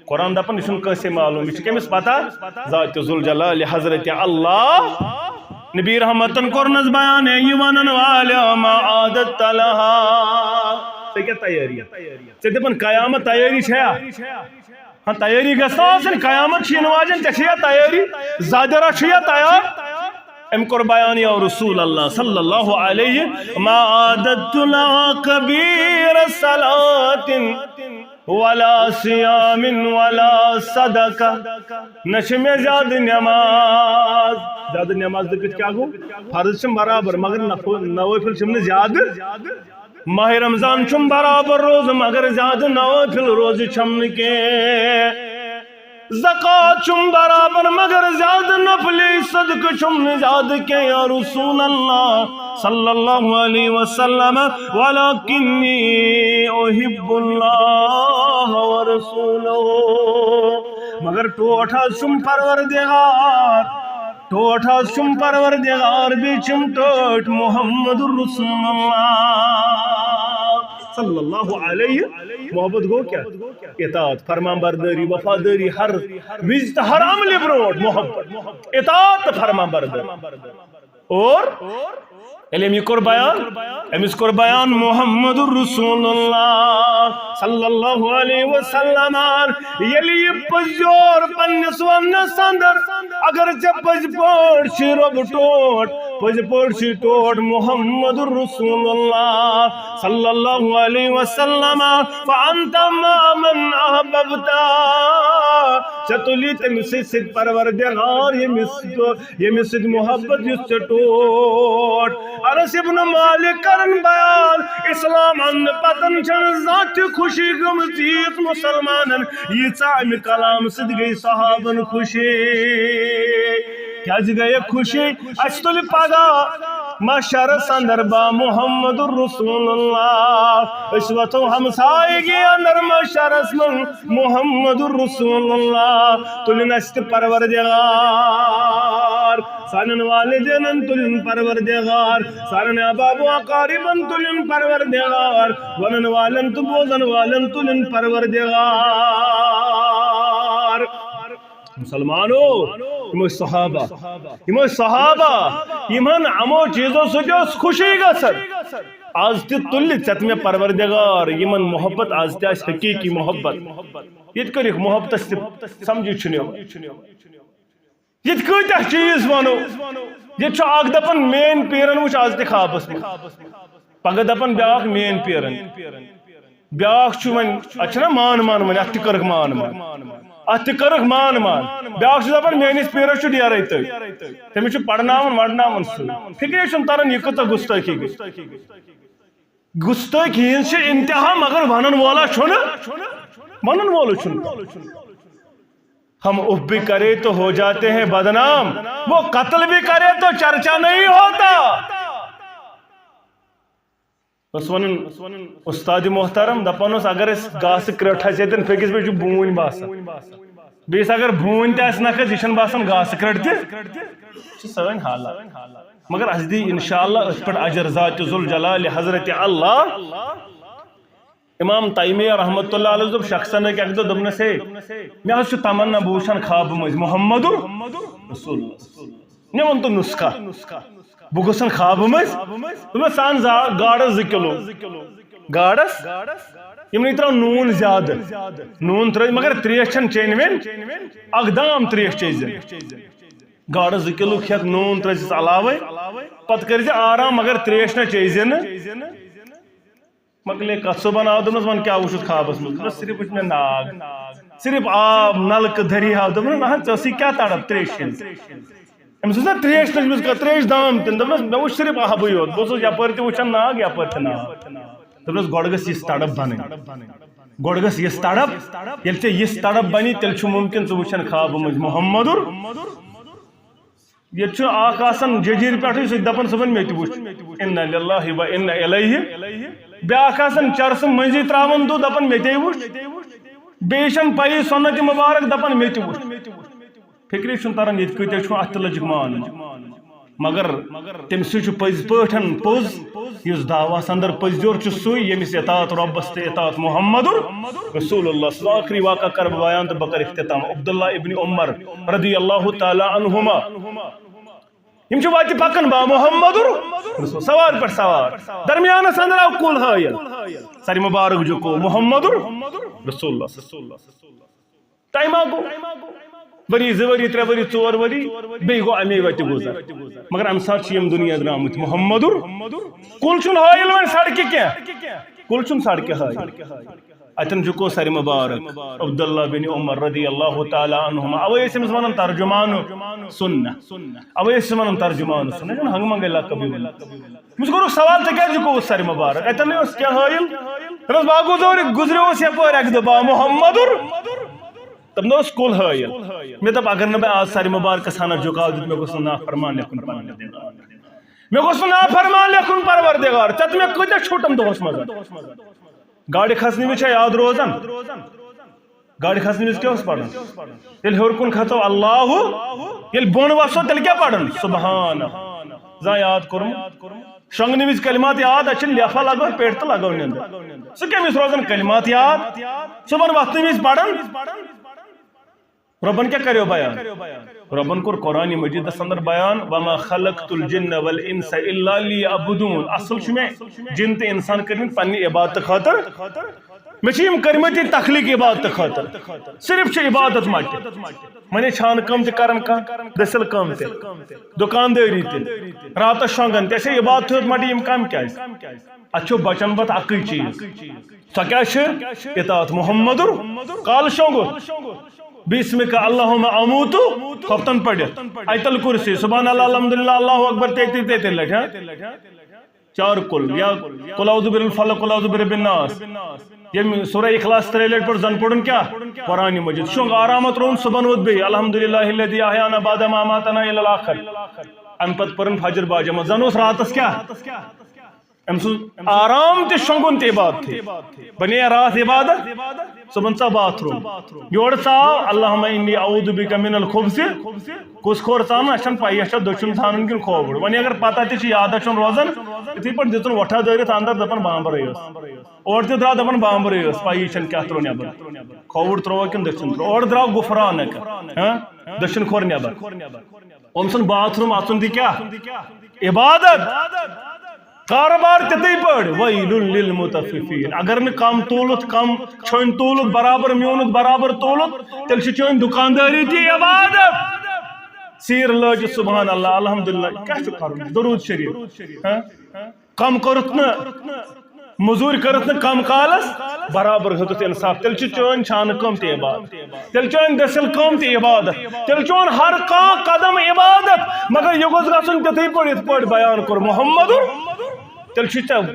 قرآن دپان، یہِ چھُنہٕ کٲنٛسے معلوم، یہِ چھُ کٔمِس پتہ؟ ذات ذوالجلال حضرت اللہ۔ نبی رحمتن کوٚرنس بیان، ہے، یہِ ونن والٮ۪و، ما اعددت لها؟ ژےٚ کیٛاہ تیٲری؟ ژےٚ دپان قیامت تیٲری چھےٚ؟ ہاں، تیٲری گژھِ نہ آسٕنۍ، قیامت چھِ یِنہٕ واجٮ۪ن، ژےٚ چھےٚ یا تیٲری؟ زدرہ چھُ یا تیار؟ أمۍ کوٚر بیان، یا رسول اللہ صلی اللہ علیہ، ما اعددت لها کبیر صلاة ولا صیام ولا صدقہ۔ نہ چھِ مےٚ زیادٕ نٮ۪ماز، زیادٕ نٮ۪ماز دٔپِتھ کیٛاہ گوٚو؟ فرض چھِم برابر، مگر نف-، نوٲفِل چھِم نہٕ زیادٕ۔ ماہِ رمضان چھُم برابر روزٕ، مگر زیادٕ نوٲفِل روزٕ چھَم نہٕ کینٛہہ۔ زکوٰۃ چھُم برابر، مگر زیادٕ نفلی صدقہٕ چھُم نہٕ زیادٕ کینٛہہ، یا رسول اللہ صلی اللہ علیہ وسلم، ولکنی احب اللہ ورسولہ۔ مگر ٹوٹھ حظ چھُم پروردگار، ٹوٹھ حظ چھُم پروردگار، بیٚیہِ چھِم ٹٲٹھۍ محمد رسول اللہ صلی اللہ علیہ۔ محبت گوٚو کیٛاہ؟ اطاعت، فرمان بردٲری، وفادٲری، ہر وِزِ تہٕ ہر عملہِ برونٛٹھ محبت، اطاعت تہٕ فرمان بردٲری۔ اور ییٚلہِ أمۍ یہِ کوٚر بیان، أمِس کوٚر بیان محمد رسول اللہ صلی اللہ علیہ وسلم۔ ییٚلہِ یہِ پٔزۍ یور پننِس وننس اندر، اگر ژےٚ پٔزۍ پٲٹھۍ چھِ رۄب ٹوٹھ، پٔزۍ پٲٹھۍ چھِ ٹوٹھ محمد رسول اللہ صلی اللہ علیہ وسلم، فانت مع من احببت، ژےٚ تُلی تٔمۍ سٕنٛدِ سۭتۍ پروردگار، ییٚمِس ییٚمِس سۭتۍ محبت یُس ژےٚ ٹوٹھ۔ انس ابن مالک کرن بیان، اسلام اننہٕ پتن چھنہٕ زانٛہہ تہِ خوشی گٔمٕژ ییٖژ مسلمانن، ییٖژاہ امہِ کلام سۭتۍ گٔے صحابن خوشی۔ کیازِ گٔیکھ خوشی؟ اسہِ تُلہِ پگاہ محشرس اندر با محمد رسول اللہ، أسۍ وۄتھو ہمسایگی اندر محشرس منٛز۔ محمد رسول اللہ تُلِن اسہِ تہِ پروردگار، سانٮ۪ن والدینن تُلِن پروردگار، سانٮ۪ن احباب و اقاربن تُلِن پروردگار، ونن والٮ۪ن تہٕ بوزن والٮ۪ن تُلِن پروردگار۔ مسلمانو، یِم ٲسۍ صحابہ، یِم ٲسۍ صحابہ، یِمن یِمو چیٖزو سۭتۍ ٲس خوشی گژھان۔ از تہِ تُلہِ ژےٚ تہٕ مےٚ پروردگار یِمن محبت، از تہِ آسہِ حقیٖقی محبت۔ ییٚتہِ کٔرِکھ محبتس تہِ سمجھِتھ چھُنہٕ یِوان۔ ییٚتہِ کۭتیاہ چیٖز وَنو۔ ییٚتہِ چھُ اکھ دَپان، میٲنۍ پیٖرن وٕچھ از تہِ خوابس منٛز۔ پگاہ دَپان بیٛاکھ، میٲنۍ پیٖرن۔ بیٛاکھ چھُ وۄنۍ، اتھ چھِنہ مان مان وۄنۍ، اتھ تہِ کٔرٕکھ مان مان۔ اتھ تہِ کٔرٕکھ مان مان۔ بیٛاکھ چھُ دَپان، میٲنِس پیٖرس چھُ ڈیرے تٔتۍ۔ تٔمِس چھُ پرناوان ورناوان سُے۔ فکرے چھُنہٕ تران، یہِ کۭژاہ گُستٲخی گٔے۔ گستاخی ہٕنٛز چھِ انتہا، مگر ونن وولا چھُنہٕ، ونن وولُے چھُنہٕ۔ ہم اف بھی کرے تو ہو جاتے ہیں بدنام، وہ قتل بھی کرے تو چرچا نہیں ہوتا۔ بس ونن استاد محترم، دپان اوس، اگر أسۍ گاسہٕ کرٛٹھ آسہِ ییٚتٮ۪ن پھٔکِس پٮ۪ٹھ، چھُ بوٗنۍ باسان۔ بیٚیِس اگر بوٗنۍ تہِ آسہِ نکھس، یہِ چھَنہٕ باسان گاسہٕ کرٛٹھ تہِ۔ یہِ چھِ سٲنۍ حالت۔ مگر اَسہِ دی انشاءاللہ أتھۍ پٮ۪ٹھ اجر ذات ذوالجلال حضرت اللہ۔ امام تیمیہ رحمۃ اللہ علیہ دوٚپ شخصن أکۍ اکہِ دۄہ، دوٚپنس، ہے، مےٚ حظ چھُ تمنا، بہٕ وٕچھن خوابہٕ مٔنٛزۍ محمد رسول اللہ۔ مےٚ ووٚن تہٕ نُسخہ، بہٕ گوٚژھن خوابہٕ مٔنٛزۍ۔ دوٚپمَس، ژٕ اَن زا-، گاڈس زٕ کِلوٗ۔ گاڈس، یِمنٕے ترٛاو نوٗن زیادٕ۔ نوٗن ترٛٲوِتھ، مگر ترٛیش چھَنہٕ چیٚنۍ ویٚنۍ۔ اکھ دام ترٛیش چیٚزِ۔ گاڈس زٕ کِلوٗ کھٮ۪تھ نوٗن ترٛٲوزِس علاوَے۔ پتہٕ کٔرزِ آرام، مگر ترٛیش نہ چیٚزِ نہٕ۔ مۄکلے کتھ۔ صُبحن آو، دوٚپنس، وۄنۍ کیٛاہ وُچھُتھ خوابس منٛز؟ دوٚپنس، صرف وُچھ مےٚ ناگ، صرف آب، نلکہٕ، دٔریاو۔ دوٚپنس، اہن، ژےٚ ٲسٕے کیٛاہ تڑپ ترٛیشہِ ہِنٛز؟ أمِس ٲس نا ترٛیش لٔجمٕژ، کانٛہہ ترٛیش دام تہِ نہٕ۔ دوٚپنس، مےٚ وُچھ صرف آبٕے یوت، بہٕ اوسُس یپٲرۍ تہِ وُچھان ناگ، یپٲرۍ تہِ ناگ۔ دوٚپنس، گۄڈٕ گٔژھ یِژھ تڑپ بنٕنۍ، گۄڈٕ گٔژھ یِژھ تڑپ۔ ییٚلہِ ژےٚ یِژھ تڑپ بنی، تیٚلہِ چھُ مُمکِن ژٕ وُچھن خوابہٕ مٔنٛزۍ محمدُر۔ ییٚتہِ چھُ اکھ آسان جٔجیٖرِ پٮ۪ٹھٕے، سُہ چھُ دَپان صُبحن، مےٚ تہِ وُچھ، اِنَّا لِلَّٰهِ وَ اِنَّا اِلَیْهِ۔ بیٛاکھ آسان چرسہٕ مٔنٛزی ترٛاوان دُہ، دَپان، مےٚ تے وُچھ۔ بیٚیِس چھَنہٕ پَیی سُنت مُبارک، دَپان، مےٚ تہِ وُچھ۔ فکرے چھُنہٕ تران ییٚتہِ کۭتیاہ چھُ اَتھ تہِ لٔجِکھ مانُن۔ مگر تٔمۍ سٕے چھُ پٔزۍ پٲٹھۍ پوٚز، یُس دعویٰ ہس اندر پٔزۍ یور چھُ سُے، ییٚمِس اطاعت رۄبس تہٕ اطاعت محمد رسول اللہ صلی اللہ۔ ٲخری واقعہ کرٕ بہٕ بیان تہٕ بہٕ کرٕ اختتام۔ عبداللہ ابن عمر رضی اللہ تعالیٰ عنہما، یِم چھِ وتہِ پکان با محمد رسول، سوارِ پٮ۪ٹھ سوار، درمیانس اندر آو کُل حٲیِل، سرِ مبارک جُکو محمد رسول اللہ۔ ٹائم آ گوٚو۔ ؤری، زٕ ؤری، ترٛےٚ ؤری، ژور ؤری، بیٚیہِ گوٚو اَمے وَتہِ گُزر۔ مگر اَمہِ ساتہٕ چھِ یِم دُنیا درٛامٕتۍ۔ محمدُر، کُل چھُنہٕ حٲیِل وۄنۍ سڑکہِ کینٛہہ۔ کُل چھُنہٕ سڑکہِ حٲیِل۔ اَتٮ۪ن جُکو سرِ مبارک عبداللہ بن عمر رضی اللہ تعالیٰ عنہما۔ اَوَے ٲسۍ أمِس وَنان ترجمان سنہ۔ اَوَے ٲسۍ أسۍ وَنان ترجمان سنہ۔ یہِ چھُنہٕ ہنٛگہٕ منٛگَے لقب یہِ ؤنِتھ۔ أمِس کوٚرُکھ سوال، "ژےٚ کیٛازِ جُکووُتھ سرِ مبارک؟ اَتٮ۪ن اوس کینٛہہ حٲیِل؟" دوٚپنَس، "بہٕ ہا گُزورِ-، گُزریوس یَپٲرۍ اَکہِ دۄہ با محمدُر۔" تٔمۍ دوٚپُس، "کُل حٲیِل۔" مےٚ دوٚپ، "اگر نہٕ مےٚ آز سرِ مبارکس ہنا جُکاو دیُت، مےٚ گوٚژھ نہٕ نافرمان لیکھُن پروردگار۔ مےٚ گوٚژھ نہٕ نافرمان لیکھُن پروردگار۔ ژےٚ تہٕ مےٚ کۭتیاہ چھُٹم دۄہس منٛز؟" گاڑِ کھسنہٕ وِزِ چھا یاد روزان؟ گاڑِ کھسنہٕ وِزِ کیٛاہ اوس پران؟ ییٚلہِ ہیوٚر کُن کھژو، اللہ، ییٚلہِ بۄن وسو، تیٚلہِ کیٛاہ پران؟ سبحان۔ زانٛہہ یاد کوٚرمُت؟ شۄنٛگنہٕ وِزِ کلمات یاد، اَسہِ چھِ لیفا لگان پیٹھ تہٕ لگان نیٚنٛدٕر۔ سُہ کٔمِس روزان کلمات یاد؟ صُبحن وۄتھنہٕ وِزِ پران۔ رۄبن کیٛاہ کریو بیان؟ رۄبن کوٚر قرآن مجیدس اندر بیان، "وما خلقت الجن والانس الا لیعبدون۔" اصل چھُ مےٚ جن تہٕ انسان کٔرمٕتۍ پننہِ عبادتہٕ خٲطرٕ۔ مےٚ چھِ یِم کٔرمٕتۍ یہِ تخلیق عبادتہٕ خٲطرٕ۔ صرف چھِ عبادت مٹہِ۔ وۄنۍ چھانہٕ کٲم تہِ کران کانٛہہ، دٔسِل کٲم تہِ، دُکاندٲری تہِ، راتس شۄنٛگان تہِ، اَسہِ چھِ عبادتھٕے یوت مٹہِ، یِم کامہِ کیٛازِ؟ اَتھ چھُ بچن پتہٕ اَکٕے چیٖز۔ سۄ کیٛاہ چھِ؟ اطاعت محمدُر۔ کالہٕ شۄنٛگُتھ، بسمک اللہم اموت، خۄفتن پٔرِتھ، آیت الکرسی، سبحان اللہ، الحمدللہ، اللہ اکبر، تیتیس تیتیس لٹہِ، ہاں؟ چار کُل یا قل اعوذ برب الفلق، قل اعوذ برب الناس۔ ییٚمہِ سورہ اخلاص ترٛیٚیہِ لٹہِ پٔر، زن پوٚرُن کیٛاہ؟ قرآن مجید۔ شۄنٛگ آرام، ترٛووُن، صُبحن ووت بیٚیہِ الحمدللہ الذی احیانا بعد ما اماتنا الی الاخر۔ امہِ پتہٕ پٔرٕن فجر باجماعت، زن اوس راتس کیٛاہ؟ أمۍ سُنٛد آرام تہِ، شۄنٛگُن تہِ عبادتھٕے۔ بنے راتھ عبادت، صُبحن ژاو باتھ روٗم۔ یورٕ ژاو، اللہم انی اعوذ بک من الخبث۔ کُس کھوٚر ژانُن، اَسہِ چھَنہٕ پَیی، اَسہِ چھا دٔچھُن ژانُن کِنہٕ کھووُر۔ وۄنۍ اگر پتہ تہِ چھِ، یادس چھُنہٕ روزان، یِتھٕے پٲٹھۍ دِژٕن وۄٹھا دٲرِتھ اندر، دَپان بامبرٕے ٲس۔ اورٕ تہِ درٛاو، دَپان بامبرٕے ٲس، پَیی چھَنہٕ کیٛاہ ترٛوو نٮ۪بر۔ کھووُر ترٛووا کِنہٕ دٔچھُن ترٛوو؟ اورٕ درٛاو غفرانک، ہاں؟ دٔچھُن کھوٚر نٮ۪بر۔ أمۍ سُنٛد باتھ روٗم اَژُن تہِ کیٛاہ؟ عبادت۔ کارٕبار تِتھٕے پٲٹھۍ، ویل للمطففین۔ اگر نہٕ کم تولُتھ، کم چھٲنۍ تولُتھ، برابر میونُتھ، برابر تولُتھ، تیٚلہِ چھِ چٲنۍ دُکاندٲری تہِ عبادت۔ سیٖر لٲجِتھ، سبحان اللہ، الحمدللہ، کیٛاہ چھُ کرُن؟ درود شریف، ہاں؟ کم کوٚرُتھ نہٕ، مٔزوٗرۍ کٔرٕتھ نہٕ کم کالس، برابر ہیوٚتُتھ انصاف، تیٚلہِ چھِ چٲنۍ چھانہٕ کٲم تہِ عبادت۔ تیٚلہِ چٲنۍ دٔسِل کٲم تہِ عبادت، تیٚلہِ چون ہر کانٛہہ قدم عبادت۔ مگر یہِ گوٚژھ گژھُن تِتھٕے پٲٹھۍ، یِتھ پٲٹھۍ بیان کوٚر محمدُر۔ تیٚلہِ چھُ ژےٚ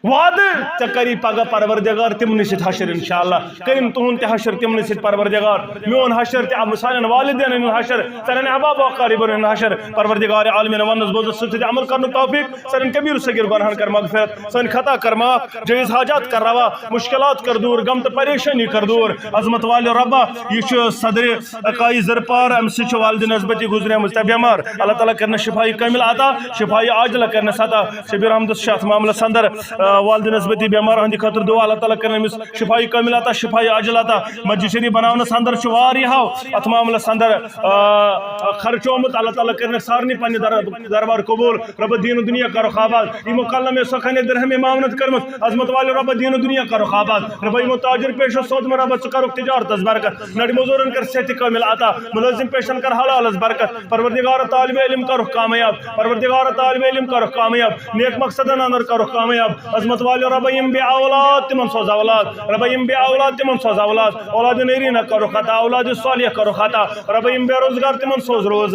وعدٕ، ژےٚ کری پگاہ پروردگار تِمنٕے سۭتۍ حشر انشاءاللہ۔ کٔرِن تُہُنٛد تہِ حشر تِمنٕے سۭتۍ پروردگار، میون حشر تہِ، سانٮ۪ن والدینن ہُنٛد حشر، سانٮ۪ن احباب و اقاربن ہُنٛد حشر۔ پروردگار عالمین وننس بوزنس سۭتۍ سۭتۍ عمل کرنُک توفیق، سانٮ۪ن کبیر و صغیر گناہن کر مغفرت، سٲنۍ خطا کر معاف، جٲیز حاجات کر روا، مشکلات کر دور، غم تہٕ پریشانی کر دور۔ عظمت والے رۄبا، یہِ چھُ صدر اکائی زرپار، أمۍ سٕنٛز چھِ والدہ نسبتی گزریمٕژ تہٕ بٮ۪مار۔ اللہ تعالیٰ کرنس شفای کامل عطا، شفای عاجلہ کرنس عطا۔ شبیر احمدس چھِ اتھ معاملس اندر، آ، والدہ نسبتی بٮ۪مار، أہنٛدِ خٲطرٕ دعا، اللہ تعالیٰ کرن أمِس شفای کامل عطا، شفای عاجل عطا۔ مسجد شریف بناونس اندر چھُ واریاہو اتھ معاملس اندر، آ، خرچومُت۔ اللہ تعالیٰ کرن سارنٕے پننہِ در-، دربار قبول۔ رۄبہ دین و دنیا کرُکھ آباد۔ یِمو کلہٕ مےٚ سۄ کھنہِ درہمہِ معاونت کٔرمٕژ، عظمت والے رۄبہ دین و دنیا کرُکھ آباد۔ رۄبہ یِمو تاجر پیشو سوٗزمُت، رۄبہ ژٕ کرُکھ تجارتس برکت۔ نڑِ مزورن کر صحت کامل عطا، ملٲزم پیشن کر حلالس برکت۔ پروردگار طالب علم کرُکھ کامیاب، پروردگار طالب علم کرُکھ کامیاب، نیک مقصدن اندر کرُکھ کامیاب۔ عظمت والے رۄبہ یِم بے اولاد تِمن سوز اولاد، رۄبہ یِم بے اولاد تِمن سوز اولاد، اولاد نرینا کرُکھ عطا، اولاد صالح کرُکھ عطا۔ رۄبہ یِم بے روزگار تِمن سوز روزگار۔